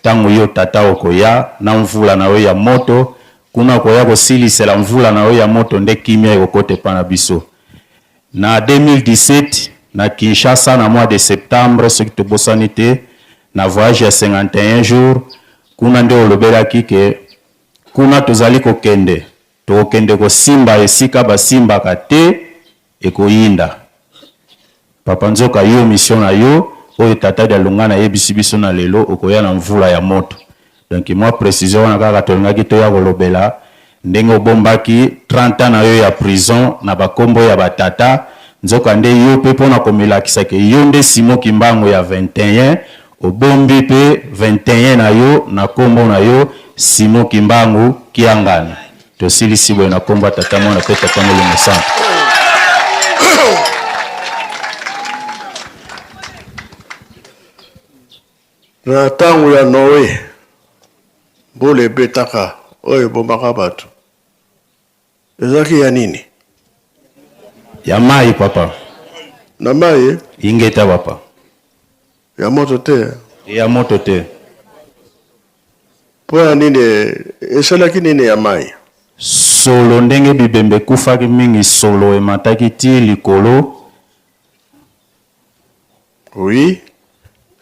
Tango yo tata okoya na mvula na yo ya moto kuna okoya kosilisela mvula na yo ya moto nde kimia ekokota epa na biso. Na 2017, na Kinshasa, na mois de septembre, soki tobosani te, na voyage ya 51 jours, kuna nde olobelaki que kuna tozali kokende, tokokende kosimba esika basimbaka te, ekoyinda. Papa nzoka yo mission na yo, oyo Tata Dialungana ayebisi biso na lelo, okoya na mvula ya moto. Donc mwa precision wana kaka tolingaki toya kolobela ndenge obombaki 30 ans na yo ya prison na ba kombo ya ba tata, nzoka nde yo pe pona komilakisa ke yo nde Simon Kimbangu ya 21, obombi pe 21 na yo na kombo na yo Simon Kimbangu Kiangani. Tosilisi boye na kombo ya Tata Mwana pe Tata Molimo Santu. Na ntango ya Noe, mbula ebetaka. oyo ebomaka bato ezalaki ya nini? Ya mai papa. Na mai? Ingeta papa. Ya moto te? Ya moto te. Mpo ya nini esalaki nini ya mai? Solo ndenge bibembe ekufaki mingi solo emataki ti likolo. Oui,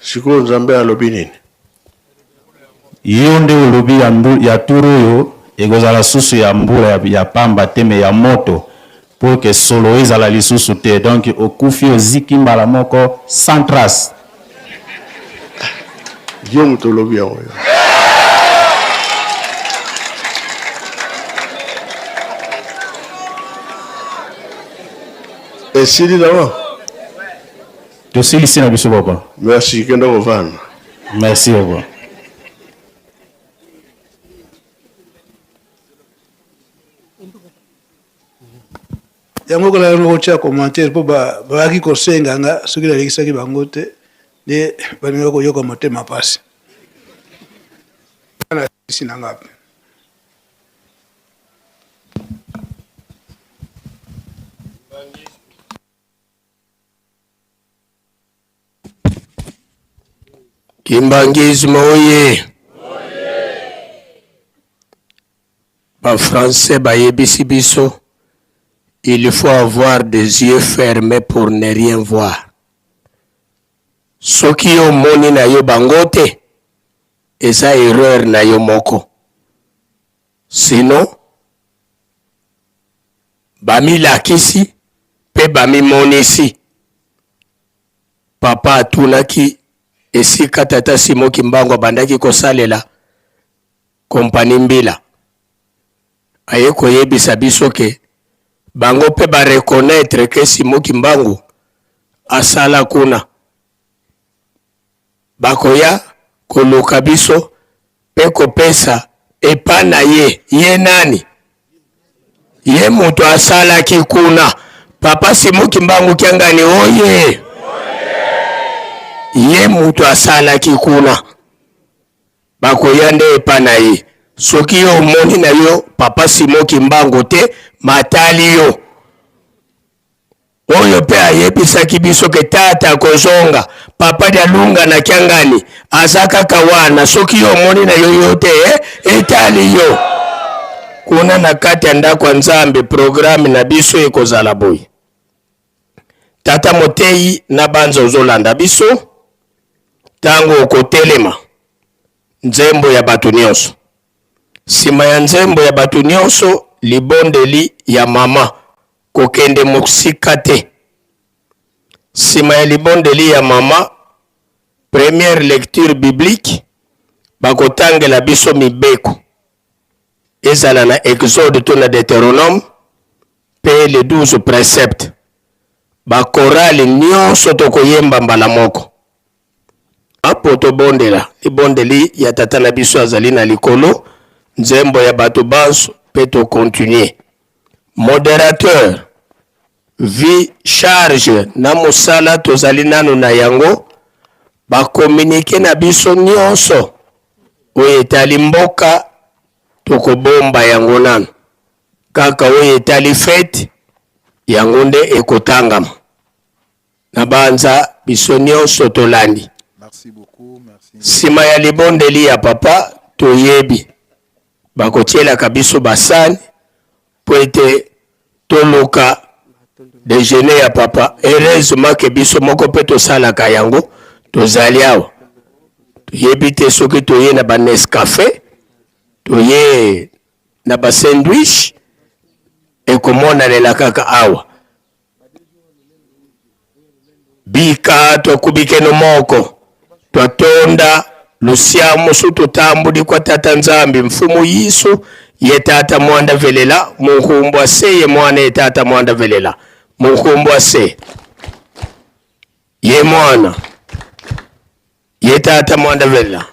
sikoyo Nzambe alobi nini? Yo nde olobi ya, mbu, ya tour oyo ekozala susu ya mbula ya, ya pamba te me ya moto pour que solo ezala lisusu te donc okufi oziki mbala moko sans trace. Yo moto olobi yango yo. Esili nango? Tosilisi na biso papa. Merci, kenda kovanda. Merci papa. Yango kola kotia commentaire mpo bayaki kosenga nga soki nalekisaki bango te nde balingaki koyoka motema mpasi. Nasilisi na nga mpe. Kimbanguisme oye! Ba français bayebisi biso il faut avoir des yeux fermes pour ne rien voir. Soki yo omoni na yo bango te, eza erreur na yo moko. Sinon bamilakisi mpe bamimonisi. Papa atunaki esika tata Simon Kimbangu abandaki kosalela kompani mbila. Aye koyebisa biso ke bango mpe ba reconnaitre ke Simon Kimbangu asala kuna. Bakoya koluka biso mpe kopesa epa na ye. Ye nani? Ye moto asalaki kuna. Papa Simon Kimbangu Kiangani oye! Ye moto asalaki kuna. Bakoya nde epa na ye. Soki yo omoni na yo Papa Simon Kimbangu te, matali yo. Oyo pe ayebisaki biso ke tata akozonga, papa Dialunga na Kiangani aza kaka wana, soki yo omoni na yo yo te eh, etali yo. Kuna na kati ya ndako ya Nzambe programme na biso ekozala boye. Tata moteyi na banza ozolanda biso, tango okotelema nzembo ya bato nyonso. Sima ya nzembo ya bato nyonso, libondeli ya mama. Kokende mosika te. Sima ya libondeli ya mama, première lecture biblique, bakotangela biso mibeko, ezala na Exode to na Deuteronome, pe les 12 preceptes. Ba chorale nionso tokoyemba mbala moko. Apo tobondela libondeli ya Tata na biso azali na likolo, nzembo ya bato banso, pe to continuer. Moderateur, vie charge na mosala tozali nanu na yango, ba communique na biso nionso oyo etali mboka tokobomba yango nanu, kaka oyo etali fete yango nde ekotangama. Nabanza biso nionso tolandi. Sima ya libondeli ya papa toyebi bakotielaka biso basani mpo ete toluka dejeuner ya papa. Heureusement que biso moko mpe tosalaka yango, tozali awa toyebi te soki toye na ba Nescafe, toye na ba sandwich, ekomonanela kaka awa. Bika twakubikeno moko twatonda lusiamu su tutambudi kwa Tata Nzambi Mfumu Yisu ye Tata mwanda velela munkumbwa se ye mwana ye Tata mwanda velela munkumbwa se ye mwana Ye tata mwanda vella.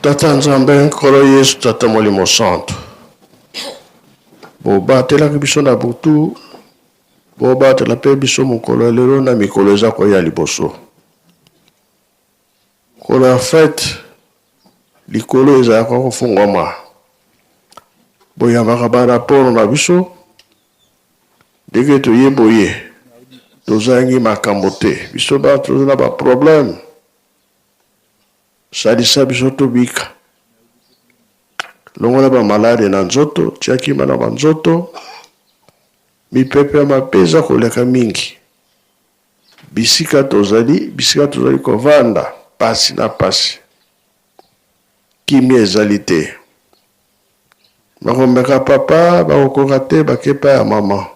Tata Nzambe, Nkolo Yesu, Tata Molimo Santu, bobatelaki biso na butu, bobatela mpe biso mokolo ya lelo na mikolo eza koya liboso. Mokolo ya fete, likolo ezalaka kofungwama, boyambaka ba rapport na biso ndenge toye boye, tozangi makambo te, biso ba toza na ba problème. Salisa biso tobika. Longola ba malade na nzoto, tia kima na ba nzoto. Mipepe ya mabe eza koleka mingi. Bisika tozali, bisika tozali kovanda, pasi na pasi. Kimia ezali te. Bakomeka papa, bakokoka te, bake epai ya mama.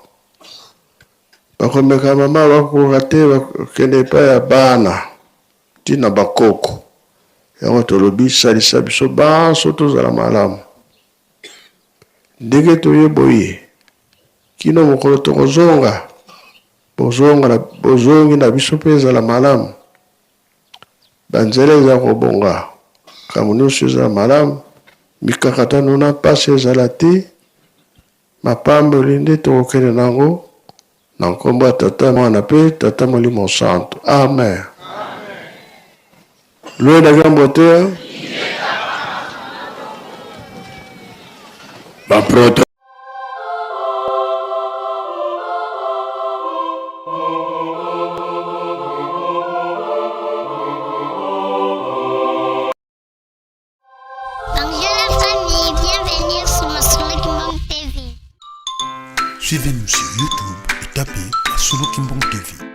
Bakomeka mama, bakokoka te, bakende epai ya bana. Ti na ba koko. Yango tolobi salisa biso banso tozala malamu. Ndenge toye boye kino mokolo tokozonga, bozonga na bozongi na biso mpe ezala malamu. Ba nzela eza kobonga, makambo nionso ezala malamu, mikakatano na mpasi ezala te. Mapamboli nde tokokende na yango na nkombo ya Tata, Mwana mpe Tata Molimo Santu. Amen. Lwenda gambo te. Ba proto Bonjour la famille, bienvenue sur Masolo Kimbong TV. Suivez-nous sur YouTube et tapez Masolo Kimbong TV.